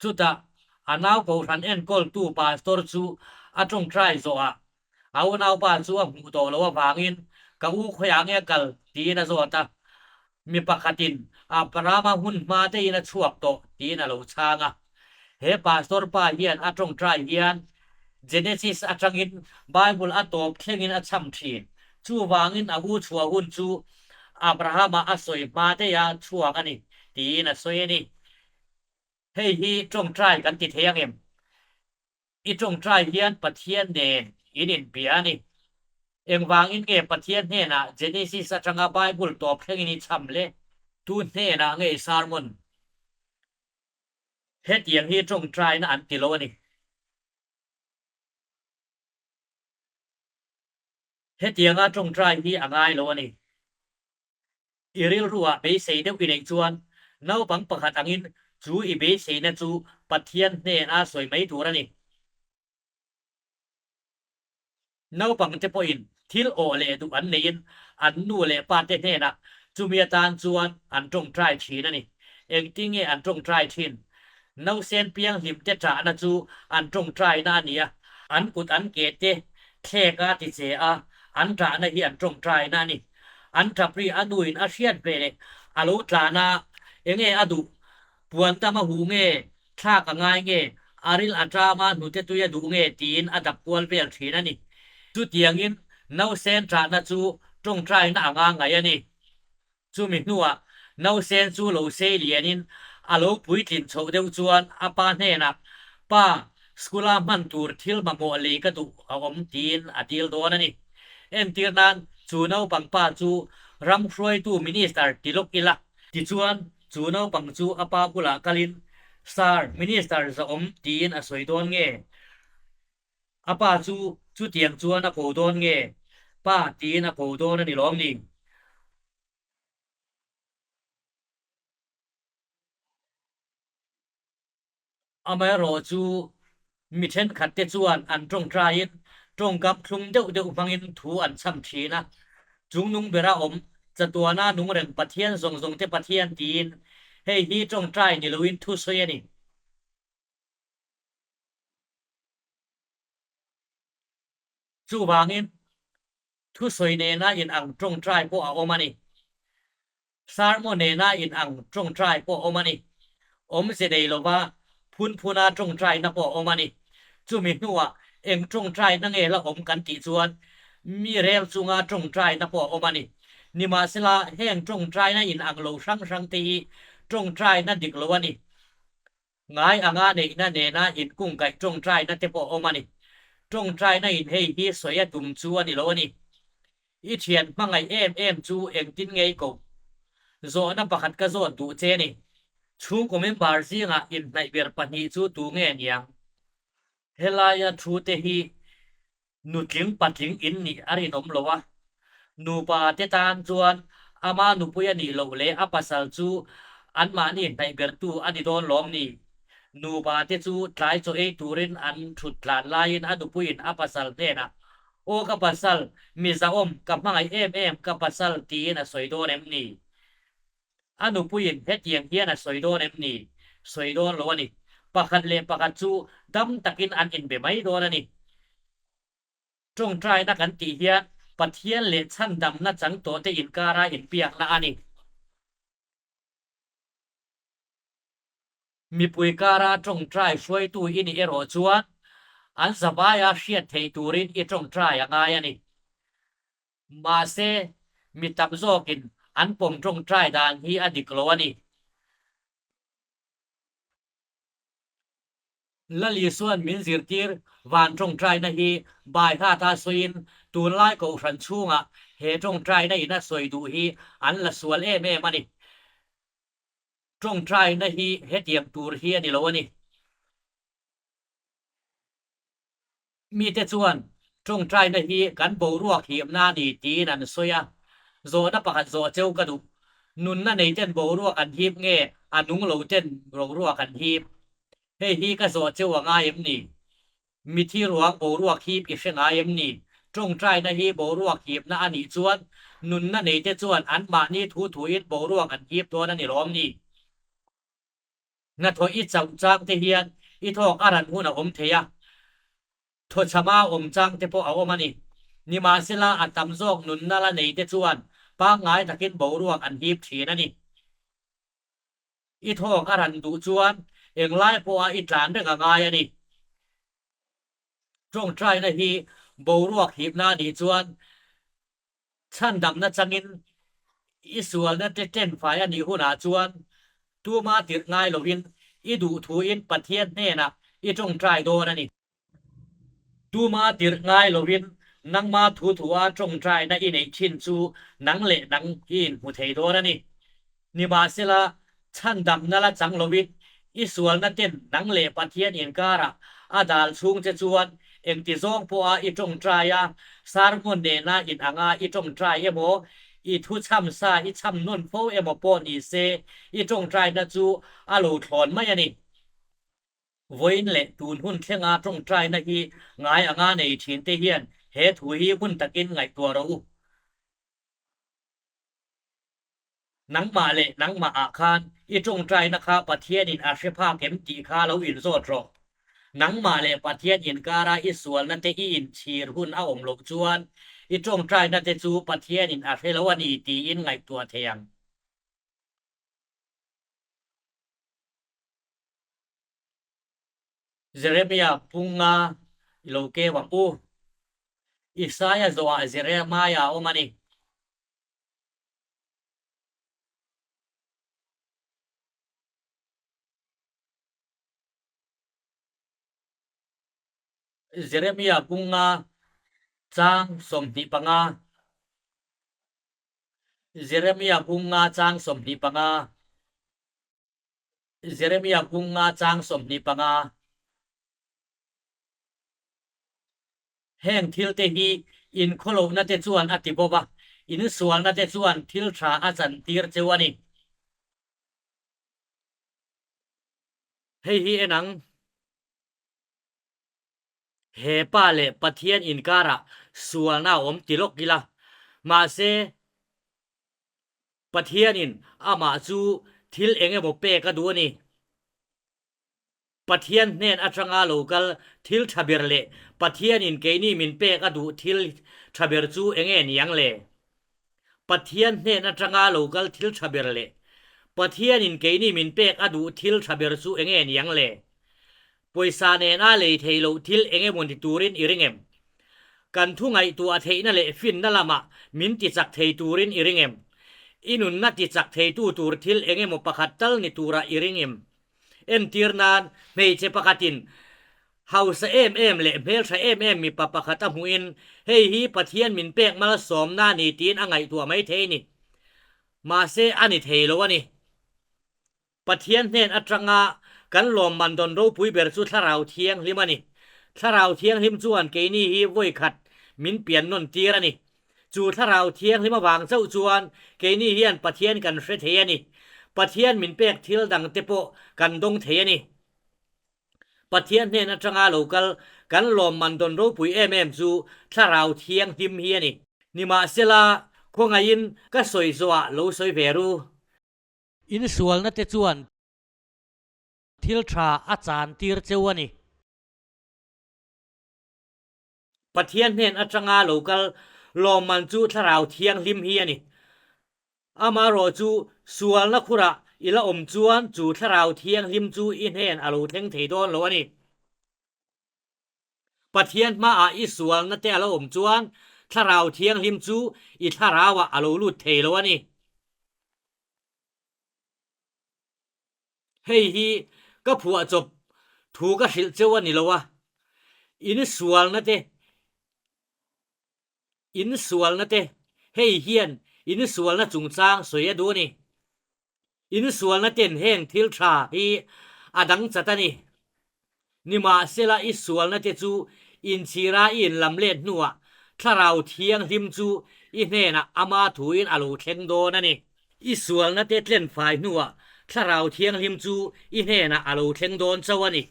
Chutah a nau Kohhran enkawltu pastor chu a tawngtai zawhah a unaupa chu a hmuh tawh loh avangin ka u khawiah nge kal tiin a zawt a. Mi pakhatin Abrahama hun hma daihin a chhuak tawh tiin a lo chhang a. He pastor pa hian a tawngtai hian Genesis atangin Bible a tawp thlengin a chham thin. Chuvangin a u chhuah hun chu Abrahama a sawi hma daiha chhuak a ni tiin a sawi a ni. Hei hi tawngtai kan ti thei ang em? I tawngtai hian Pathian nen in inbia a ni. Engvangin nge Pathian hnenah Genesis atanga Bible tawp thlengin i chham le? Tu hnenah nge i sermon? Hetiang hi tawngtaina an ti lo a ni. Hetianga tawngtai hi a ngai lo a ni. I rilruah beisei deuh i neih chuan naupang pakhat angin chu i beiseina chu Pathian hnena sawi mai tur a ni. Naupangte pawhin thil awh leh duh an neiin an nu leh pate hnenah chumi atan chuan an tawngtai thin a ni. Engtinge an tawngtai thin? Nausen pianghlimte ṭahna chu an tawngtaina a ni a, an kut an ke te thlek a ti che a, an ṭahna hi an tawngtaina a ni. An ṭap ri a nuin a hriat ve leh a lo tlan a, enge a duh? Puan tam a huh nge? Thlak a ngai nge? A ril a ṭam a, hnute tui a duh nge? tiin a dap kual vel ṭhin a ni. Chutiangin nausen ṭahna chu ṭawngṭaina anga ngaih a ni. Chumi hnuah nausen chu lo sei lianin a lo puitlin chhoh deuh chuan a pa hnenah, Pa, school-a hman tur thil mamawh lei ka duh a awm tiin a dil dawn a ni. Entir nan, chu naupang pa chu ram hruaitu minister ti lawk ila. Tichuan, chu naupang chu a pa bulah kalin, Sir, minister zahawm tiin a sawi dawn nge? A pa chu chutiang chuan a ko dawn nge? Pa tiin a ko dawn a ni lawm ni? Amaherawh chu mi thenkhat te chuan an tawngtaiin tawngkam thlum deuh deuh hmangin thu an chham thin a, Chungnung bera awm, chatuana nung reng Pathian zawng zawng te Pathian tiin hei hi tawngtai ni loin thu sawi a ni. Chuvangin thusawi nena inang tawngtai pawh a awm a ni. Sermon nena inang tawngtai pawh a awm a ni. Awmze nei lova phun phuna tawngtaina pawh a awm a ni. Chumi hnuah eng tawngtaina nge la awm kan tih chuan mi rel chunga tawngtaina pawh a awm a ni. Nimahsela heng tawngtaina inang lo hrang hrang te hi tawngtaina dik lo a ni. Ngai anga neihna nena inkungkaih tawngtaina te pawh a awm a ni. Tawngtaina in hei hi sawi a tum chu a ni lo a ni. I thian hmangaih em em chu engtin nge i koh? Zawhna pakhat ka zawt duh che ni. Chhungkaw member zingah inhnaih ber pahnih chu tu nge niang? Helaia thu te hi Nutling patling in nih a rinawm lo a, nupa te tan chuan ama nupui a nih loh leh a pasal chu anmahni hnaih bertu a ni dawn lawm ni? Nupa te chu tlai chaw ei turin an thut tlan laiin a nupuiin a pasal hnenah, Aw ka pasal, mi zahawm, ka hmangaih em em ka pasal tiin a sawi dawn em ni? A nupuiin hetiang hian a sawi dawn em ni? Sawi dawn lo a ni. Pakhat leh pakhat chu dam takin an inbe mai dawn a ni. Tawngtaina kan tih hian Pathian leh chhandamna chang tawhte inkara inpiakna a ni. Mipui kara tawngtai hruaitu i nih erawh chuan an zavaia hriat theih turin i tawngtai a ngai a ni. Mahse, mi tam zawkin an pawm tawngtai dan hi a dik lo a ni. Lal Isua'n min zirtir van tawngtaina hi Baihata sawiin tunlai kohhran chhungah he tawngtaina in a sawi duh hi an la sual em em a ni. Tawngtaina hi hetiang tur hi a ni lo a ni. Mite chuan tawngtaina hi kan boruak himna a ni tiin an sawi a, zawhna pakhat zawh cheu ka duh. Nunna nei ten boruak an hip nge a nung lo ten boruak an hip? Hei hi ka zawh cheu a ngai em ni? Mithi ruang boruak hip i hre ngai em ni? Tawngtaina hi boruak hipna a nih chuan nunna nei te chuan anmahni thu thuin boruak an hip dawn a ni lawm ni? Hnathawh i chauh chang te hian i thawk a ran hun a awm thei a, thawchhama awm chang te pawh a awm a ni. Nimahsela a tam zawk nunna la nei te chuan pangngai takin boruak an hip thin a ni. I thawk a ran duh chuan englai pawha i tlan reng a ngai a ni. Tawngtaina hi boruak hipna a nih chuan Chhandamna changin i sualna te ṭenfai a nih hunah chuan tuma tirh ngai lovin i duh thuin Pathian hnenah i ṭawngṭai dawn a ni. Tuma tirh ngai lovin nangma thu thua ṭawngṭaina i neih ṭhin chu nang leh nang i inhmu thei dawn a ni. Nimahsela, chhandamna la chang lovin i sualna ten nang leh Pathian inkarah a dal chhung che chuan engti zawng pawha i tawngtai a, sermon nena in anga i tawngtai emaw, i thu chham sa i chham nawn fo emaw pawh ni se, i tawngtaina chu a lo thlawn mai a ni. Vawiin leh tun hun thlenga tawngtaina hi ngai anga nei thin te hian he thu hi hun takin ngaihtuah rawh u. Nangmah leh nangmah ah khan i tawngtaina kha Pathianin a hre phak em tih kha lo inzawt rawh. Nangmah leh Pathian inkara i sualna te i inchhir hun a awm loh chuan i tawngtaina te chu Pathianin a hre lo a ni tiin ngaihtuah thei ang. Jeremia punga i lo keu ang u. Isaia zawhah Jeremiah a awm a ni. Jeremia bunga chang 25. Jeremia bunga chang 25. Jeremia bunga chang 25. Heng thil te hi in khawlohna te chuan a ti bawk a, in sualna te chuan thil tha a chantir cheu a ni. Hei hi en ang. He pa leh Pathian inkarah sualna a awm ti lawk ila. Mahse, Pathianin amah chu thil eng emaw pek a duh a ni. Pathian hnen atanga lo kal thil tha ber leh Pathianin keini min pek a duh thil tha ber chu enge niang le? Pathian hnen atanga lo kal thil tha ber leh Pathianin keini min pek a duh thil tha ber chu enge niang le? Pawisa nena lei thei loh thil eng emaw ni turin i ring em? Kan thu ngaihtuah theihna leh finna lamah min tichak thei turin i ring em? I nunna tichak theitu tur thil eng emaw pakhat tal ni turah i ring em? Entir nan, hmeichhe pakhatin hausa em em leh hmeltha em em mipa pakhat a hmuhin hei hi Pathian min pek malsawmna a ni tiin a ngaihtuah mai thei ni. Mahse a ni thei lo a ni. Pathian hnen atanga kan lawmman dawn ropui ber chu Thlarau Thianghlim a ni. Thlarau Thianghlim chuan keini hi vawi khat min pian nawn tir a ni. Chu Thlarau Thianghlim avang chauh chuan keini hian Pathian kan hre thei a ni. Pathian min pek thil dang te pawh kan dawng thei a ni. Pathian hnen atanga lo kal kan lawmman dawn ropui em em chu Thlarau Thianghlim hi a ni. Nimahsela, khawngaihin ka sawi zawhah lo sawi ve ru. Insualna te chuan thil tha a chan tir cheu a ni. Pathian hnen atanga lo kal lawmman chu Thlarau Thianghlim hi a ni. Amaherawh chu sualna khurah i la awm chuan chu Thlarau Thianghlim chu i hnen a lo thleng thei dawn lo a ni. Pathian hmaah i sualna te a lo awm chuan Thlarau Thianghlim chu i thlarauah a lo lut thei lo a ni. Hei hi ka phuahchawp thu ka hrilh cheu a ni lo a, in sualna te, in sualna te, hei hian in sualna chungchang sawi a duh a ni. In sualna ten heng thil tha hi a dang chat a ni. Nimahsela i sualna te chu inchhira i inlam let hnuah Thlarau Thianghlim chu i hnenah ama thuin a lo thleng dawn a ni. I sualna te tlenfai hnuah Thlarau Thianghlim chu i hnenah a lo thleng dawn chauh a ni.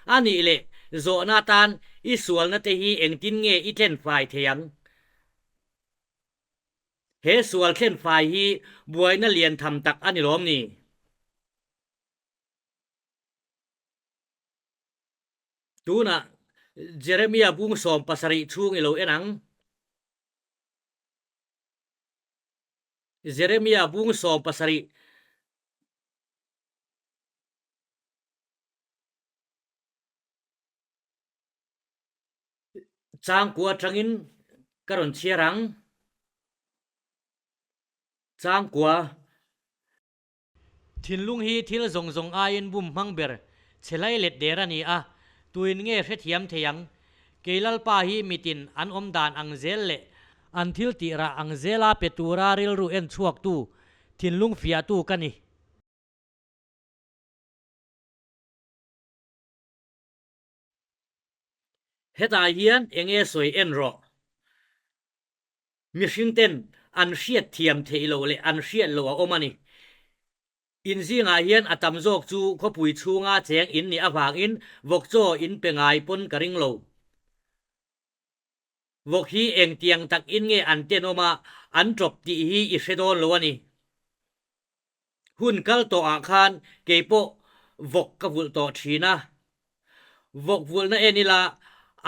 A nih leh zawhna atan i sualna te hi engtin nge i tlenfai thei ang? He sual tlenfai hi buaina lian tham tak a ni lawm ni? Tunah Jeremia bung 70 chhung i lo en ang. Jeremia bung 70. Changkua atangin ka rawn chhiar ang. Changkua. Thinlung hi thil zawng zawng aiin bum hmang ber chhe lai let der a ni a, tuin nge hrethiam thei ang? Kei Lalpa hi mitin an awm dan ang zel leh an thil tih rah ang zela pe tura rilru en chhuaktu, thinlung fiahtu ka ni. Hetah hian enge sawi en rawh? Mihring ten an hriat thiam theih loh leh an hriat loh a awm a ni. In zingah hian a tam zawk chu khawpui chhunga cheng in nih avangin vawk chaw in pe ngai pawn ka ring lo. Vawk hi engtiang tak in nge an tenawm a, an tawp tih hi i hre dawn lo a ni. Hun kal tawh ah khan kei pawh vawk ka vulh tawh thin a. Vawk vulhna en ila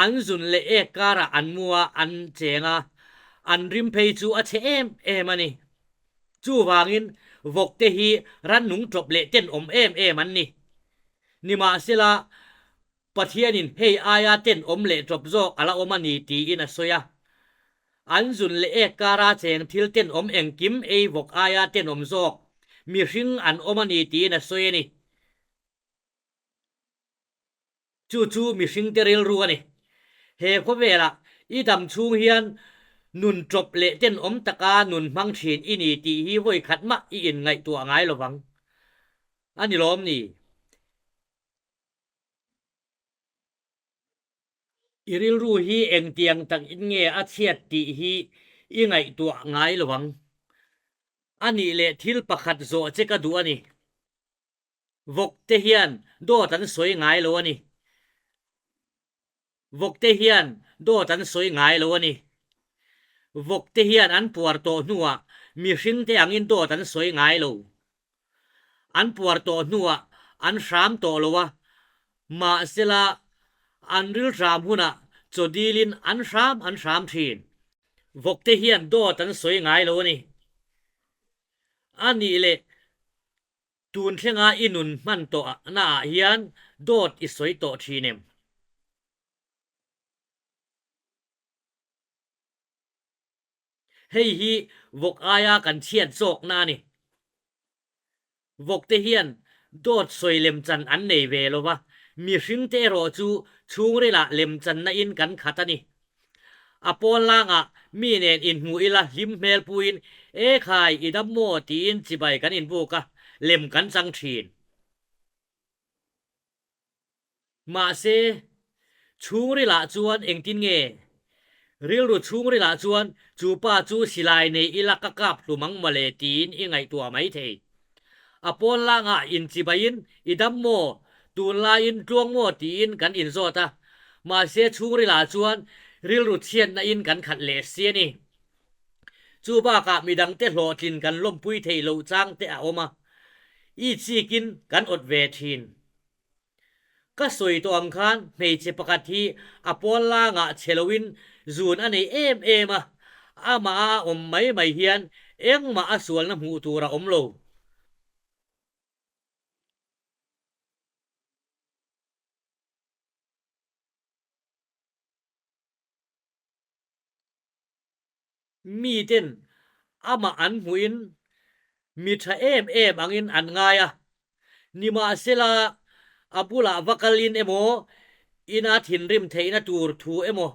an zun leh ek karah an mu a, an cheng a, an rim phei chu a chhe em em a ni. Chuvangin vawk te hi rannung tawp leh tenawm em em an ni. Nimahsela Pathianin hei aia tenawm leh tawp zawk a la awm a ni tiin a sawi a. An zun leh ek kara cheng thil tenawm engkim ei vawk aia tenawm zawk mihring an awm a ni tiin a sawi a ni. Chu chu mihringte rilru a ni. He khawvelah i dam chhung hian nun ṭawp leh tenawm taka nun hmang ṭhin i ni tih hi vawi khat mah i inngaihtuah ngai lo vang. A ni lawm ni? I rilru hi engtiang takin nge a chhiat tih hi i ngaihtuah ngai lo ang. A nih leh thil pakhat zawh che ka duh a ni. Vawk te hian dawt an sawi ngai lo a ni. Vawk te hian dawt an sawi ngai lo a ni. Vawk te hian an puar tawh hnuah mihring te angin dawt an sawi ngai lo. An puar tawh hnuah an hram tawh lo a, mahsela an rilhram hunah chaw dilin an hram an hram thin. Vawk te hian dawt an sawi ngai lo a ni. A nih leh Tun thlenga i nun hman tawh naah hian dawt i sawi tawh thin em? Hei hi vawk aia kan chhiat zawkna a ni. Vawkte hian dawt sawi lemchan an nei ve lo va, mihringte erawh chu chhungrilah lemchanna in kan khat a ni. A pawn langah mi nen inhmu ila hlim hmel puiin, E khai, i dam maw? tiin chibai kan inbuk a, lem kan chang thin. Mahse, chhungrilah chuan engtin nge? Rilru chhungrilah chuan chu pa chu silai nei ila ka kap hlum ang mawle tiin i ngaihtuah mai thei. A pawn langah inchibaiin i dam maw, tunlaiin tluang maw tiin kan inzawt a, mahse chhungrilah chuan rilru chhiatna in kan khat leh si a ni. Chu bakah midangte hlawhtlin kan lawmpui theih loh chang te a awm a, i chikin kan awt ve thin. Ka sawi tawh ang khan hmeichhe pakhat hi a pawn langah che loin zun a nei em em a, amah a awm mai mai hian engmah a sualna hmuh tur a awm lo. Miten amah an hmuhin mi tha em em angin an ngai a, nimahsela a bulah va kalin emaw ina thinrim theihna tur thu emaw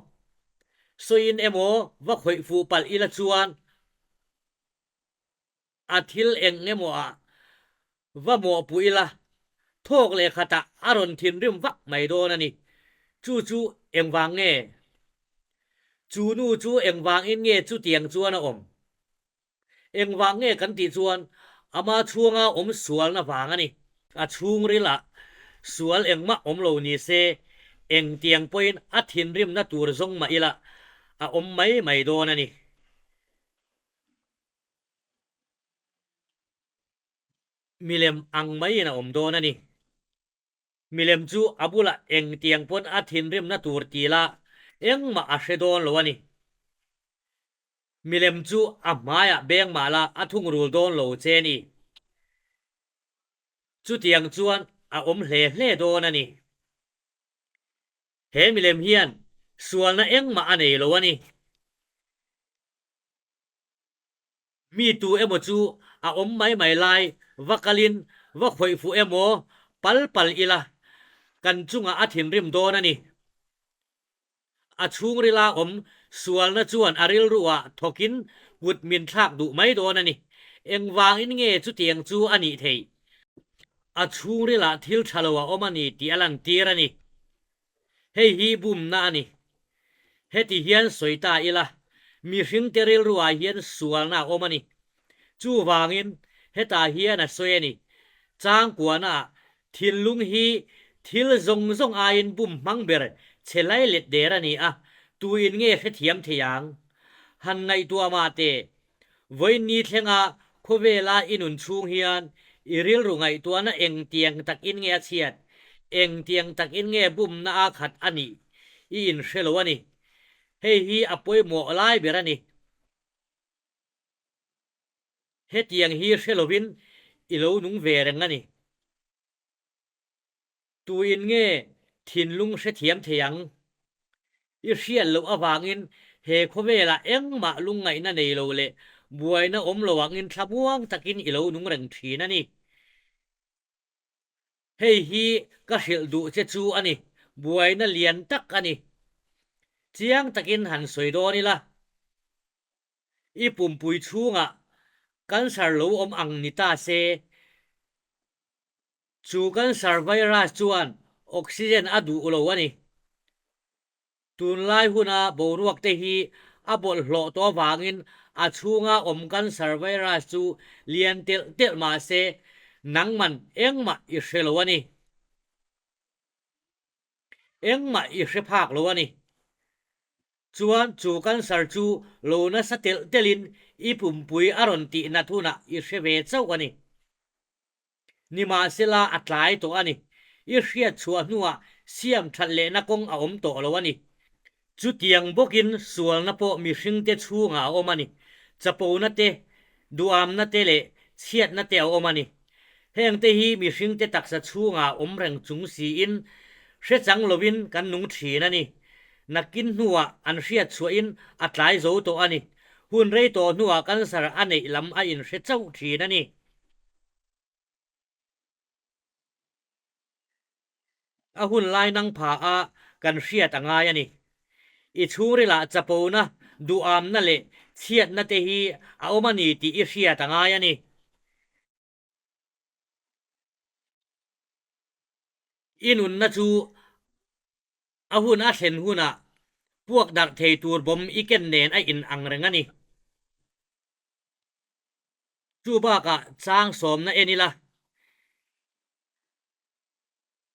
sawiin emaw va khawih fuh palh ila chuan A thil eng emaw ah va mawhpuh ila, thawk leh khatah a rawn thinrim vak mai dawn a ni. Chu chu engvang nge? Chu nu chu engvangin nge chutiang chuan a awm? Engvang nge kan tih chuan ama chhunga awm sualna vang a ni. A chhungrilah sual engmah awm lo ni se, engtiang pawhin a thinrimna tur zawng mah ila a awm mai mai dawn a ni. Milem ang maiin a awm dawn a ni. Milem chu a bulah engtiang pawn a thinrimna tur ti la engmah a hre dawn lo a ni. Milem chu a hmaiah beng mah la a thungrul dawn lo che a ni. Chutiang chuan a awm hle hle dawn a ni. He milem hian sualna engmah a nei lo a ni. Mi tu emaw chu a awm mai mai lai va kalin va khawih fuh emaw pal pal ila kan chungah a thinrim dawn a ni. A chhungrila awm sualna chuan a rilruah thawkin kut min thlak duh mai dawn a ni. Engvangin nge chutiang chu a nih theih? A chhungrilah thil tha lo a awm a ni tih a lantir a ni. Hei hi bumna a ni. Heti hian sawi ta ila, mihringte rilruah hian sualna a awm a ni. Chuvangin, hetah hian a sawi a ni. Changkuahnaah thinlung hi thil zawng zawng aiin bum hmang ber che lai let der a ni a, tuin nge hrethiam thei ang? Han ngaihtuah mah teh, Vawiin ni thlenga khawvela i nun chhung hian i rilru ngaihtuahna engtiang takin nge a chhiat, engtiang takin nge bumna a khat a nih i inhre lo a ni. Hei hi a pawimawh lai ber a ni. Hetiang hi hre lovin i lo nung ve reng a ni. Tuin nge thinlung hrethiam thei ang? I hriat loh avangin he khawvelah engmah lungngaihna nei lo leh buaina awm lo angin thlamuang takin i lo nung reng thin a ni. Hei hi ka hrilh duh che chu a ni, buaina lian tak a ni. Chiang takin han sawi dawn ila, i pumpui chhungah cancer lo awm ang ni ta se, chu cancer virus chuan oxygen a duh lo a ni. Tunlai huna boruak te hi a bawlhhlawh tawh avangin a chhunga awm cancer virus chu lian telh telh mah se nangman engmah i hre lo a ni. Engmah i hre phak lo a ni. Chuan chu cancer chu lo nasa telh telhin i pumpui a rawn tih nat hunah i hre ve chauh a ni. Nimahsela a tlai tawh a ni. I hriat chhuah hnuah siam that lehna kawng a awm tawh lo a ni. Chutiang bawkin sualna pawh mihringte chhungah a awm a ni. Chapona te, duhamna te leh chhiatna te a awm a ni. Hengte hi mihringte taksa chhungah awm reng chung siin hrechang lovin kan nung thin a ni. Nakin hnuah an hriat chhuahin a tlai zo tawh a ni. Hun rei tawh hnuah cancer a neih lam a inhre chauh thin a ni. A hun lai nang pha a kan hriat a ngai a ni. I chhungrilah chapona, duhamna leh chhiatna te hi a awm a ni tih i hriat a ngai a ni. I nunna chu A hun a thlen hunah puak darh thei tur bawm i ken nen a in ang reng a ni. Chu bakah chang sawmna en ila,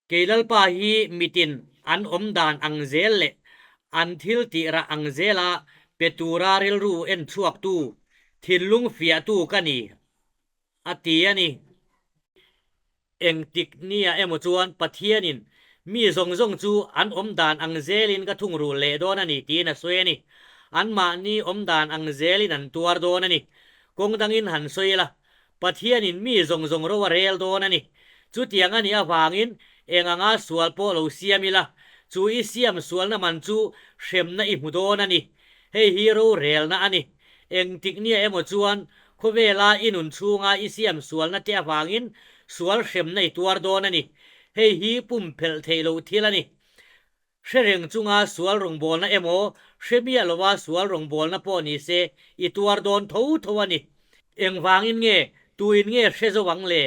Kei Lalpa hi mitin an awm dan ang zel leh an thil tih rah ang zela pe tura rilru en chhuaktu, thinlung fiahtu ka ni, a ti a ni. Engtik nia emaw chuan Pathianin mi zawng zawng chu an awm dan ang zelin ka thungrul leh dawn a ni tiin a sawi a ni. Anmahni awm dan ang zelin an tuar dawn a ni. Kawng dangin han sawi ila, Pathianin mi zawng zawng ro a rel dawn a ni. Chutiang a nih avangin eng anga sual pawh lo siam ila, chu i siam sualna man chu hremna i hmu dawn a ni. Hei hi rorelna a ni. Engtik nia emaw chuan khawvela i nun chhunga i siam sualna te avangin sual hremna i tuar dawn a ni. Hei hi pumphelh theih loh thil a ni. Hre reng chunga sual rawngbawlna emaw, hre miah lova sual rawngbawlna pawh ni se i tuar dawn tho tho a ni. Engvangin nge, tuin nge hre zo ang le?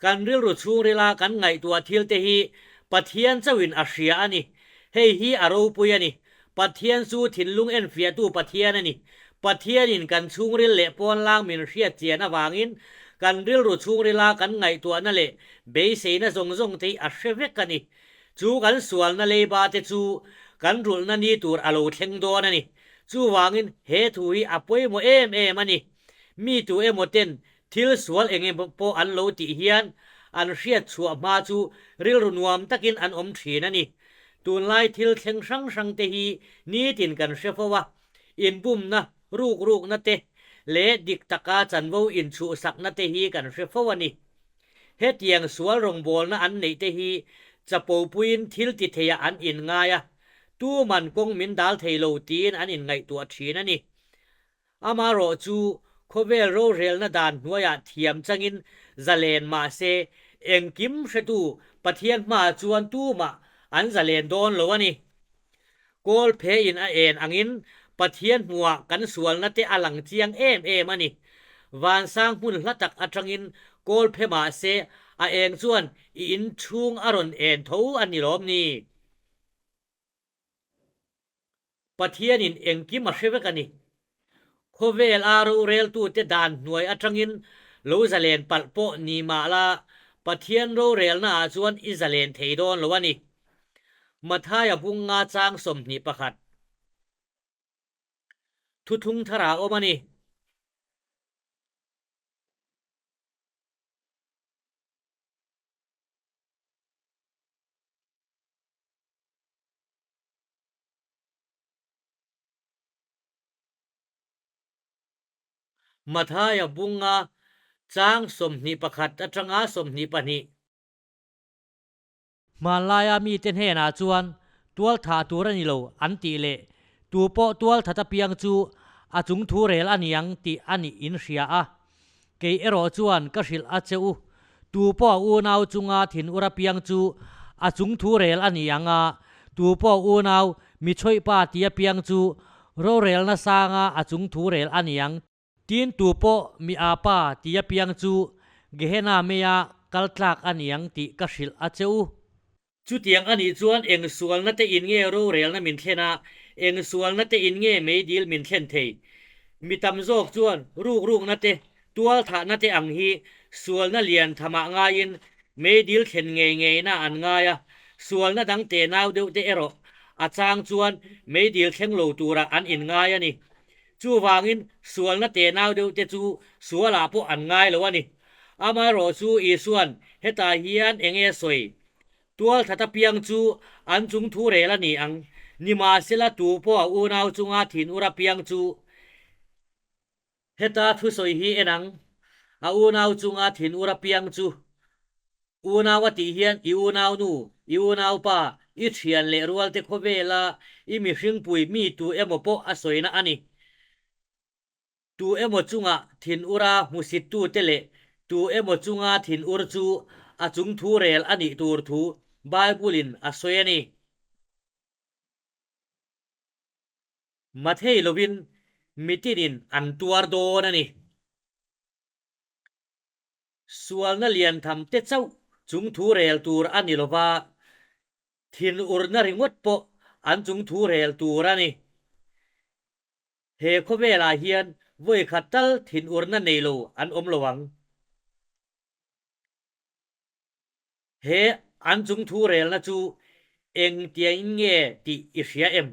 Kan rilru chhungrila kan ngaihtuah thil te hi Pathian chauhin a hria a ni. Hei hi a ropui a ni. Pathian chu thinlung enfiahtu Pathian a ni. Pathianin kan chhungril leh pawnlang min hriat chian avangin kan rilru chhungrila kan ngaihtuahna leh beiseina zawng zawng te hi a hre vek a ni. Chu kan sualna leiba te chu kan rulhna ni tur a lo thleng dawn a ni. Chuvangin he thu hi a pawimawh em em a ni. Mi tu emaw ten thil sual eng emaw pawh an lo tih hian an hriat chhuah hma chu rilru nuam takin an awm thin a ni. Tunlai thil thleng hrang hrang te hi nitin kan hre fo a, inbumna, rukrukna te leh dik taka chanvo inchhuhsakna te hi kan hre fo a ni. Hetiang sual rawngbawlna an neih te hi chapo puiin thil ti theiah an inngai a, tuman kawng min dal thei lo tiin an inngaihtuah thin a ni. Amaherawh chu khawvel rorelna dan hnuaiah thiam changin zalen mah se, engkim hretu Pathian hmaah chuan tumah an zalen dawn lo a ni. Kawl phein a en angin Pathian hmuhah kan sualna te a lang chiang em em a ni. Vansang hmun hla tak atangin kawl phe mah se a eng chuan i inchhung a rawn en tho a ni lawm ni? Pathianin engkim a hre vek a ni. Khawvel a roreltute dan hnuai atangin lo zalen palh pawh ni mah la, Pathian rorelnaah chuan i zalen thei dawn lo a ni. Mathaia bunga chang 21. Thuthlung thar ah awm a ni. Mathaia bunga chang 21 atanga 22. Hmanlaia mite hnenah chuan tual thah tur a ni lo an tih leh tu pawh tual that apiang chu a chung thu rel a ni ang tih a nih in hria a. Kei erawh chuan ka hrilh a che u, tu pawh unau chunga thin ur apiang chu a chung thu rel a ni ang a, tu pawh unau Mi chhawihpa tia piang chu rorelna sanga a chung thu rel a niang. Tin tu pawh mi a pa tia piang chu Gehenna meia kal tlak a niang tih ka hrilh a che u. Chutiang a nih chuan eng sualna te in nge rorelna min thlen a, eng sualna te in nge meidil min thlen thei? Mi tam zawk chuan rukrukna te, tualthahna te ang hi sualna lian thamah ngaiin meidil thlen ngei ngeina an ngai a, sualna dang tenau deuh te erawh a chang chuan meidil thleng lo turah an inngai a ni. Chuvangin sualna tenau deuh te chu sualah pawh an ngai lo a ni. Amaherawh chu Isuan hetah hian eng nge sawi? Tualthat apiang chu an chung thu rel a ni ang. Nimahsela tu pawh a unau chunga thin ur apiang chu heta thusawi hi en ang. A unau chunga thin ur apiang chu unau a tih hian i unaunu, i unaupa, i thian leh rualte khawvela i mihringpui mi tu emaw pawh a sawina a ni. Tu emaw chunga thin ura hmusittute leh tu emaw chunga thin ur chu a chung thu rel a nih tur thu Bible-in a sawi a ni. Mathei lovin mitinin an tuar dawn a ni. Sualna lian tham te chauh chung thu rel tur a ni lova, thin urna ringawt pawh an chung thu rel tur a ni. He khawvelah hian vawi khat tal thinurna nei lo an awm lo ang. He an chung thu relna chu engtiain nge tih i hria em?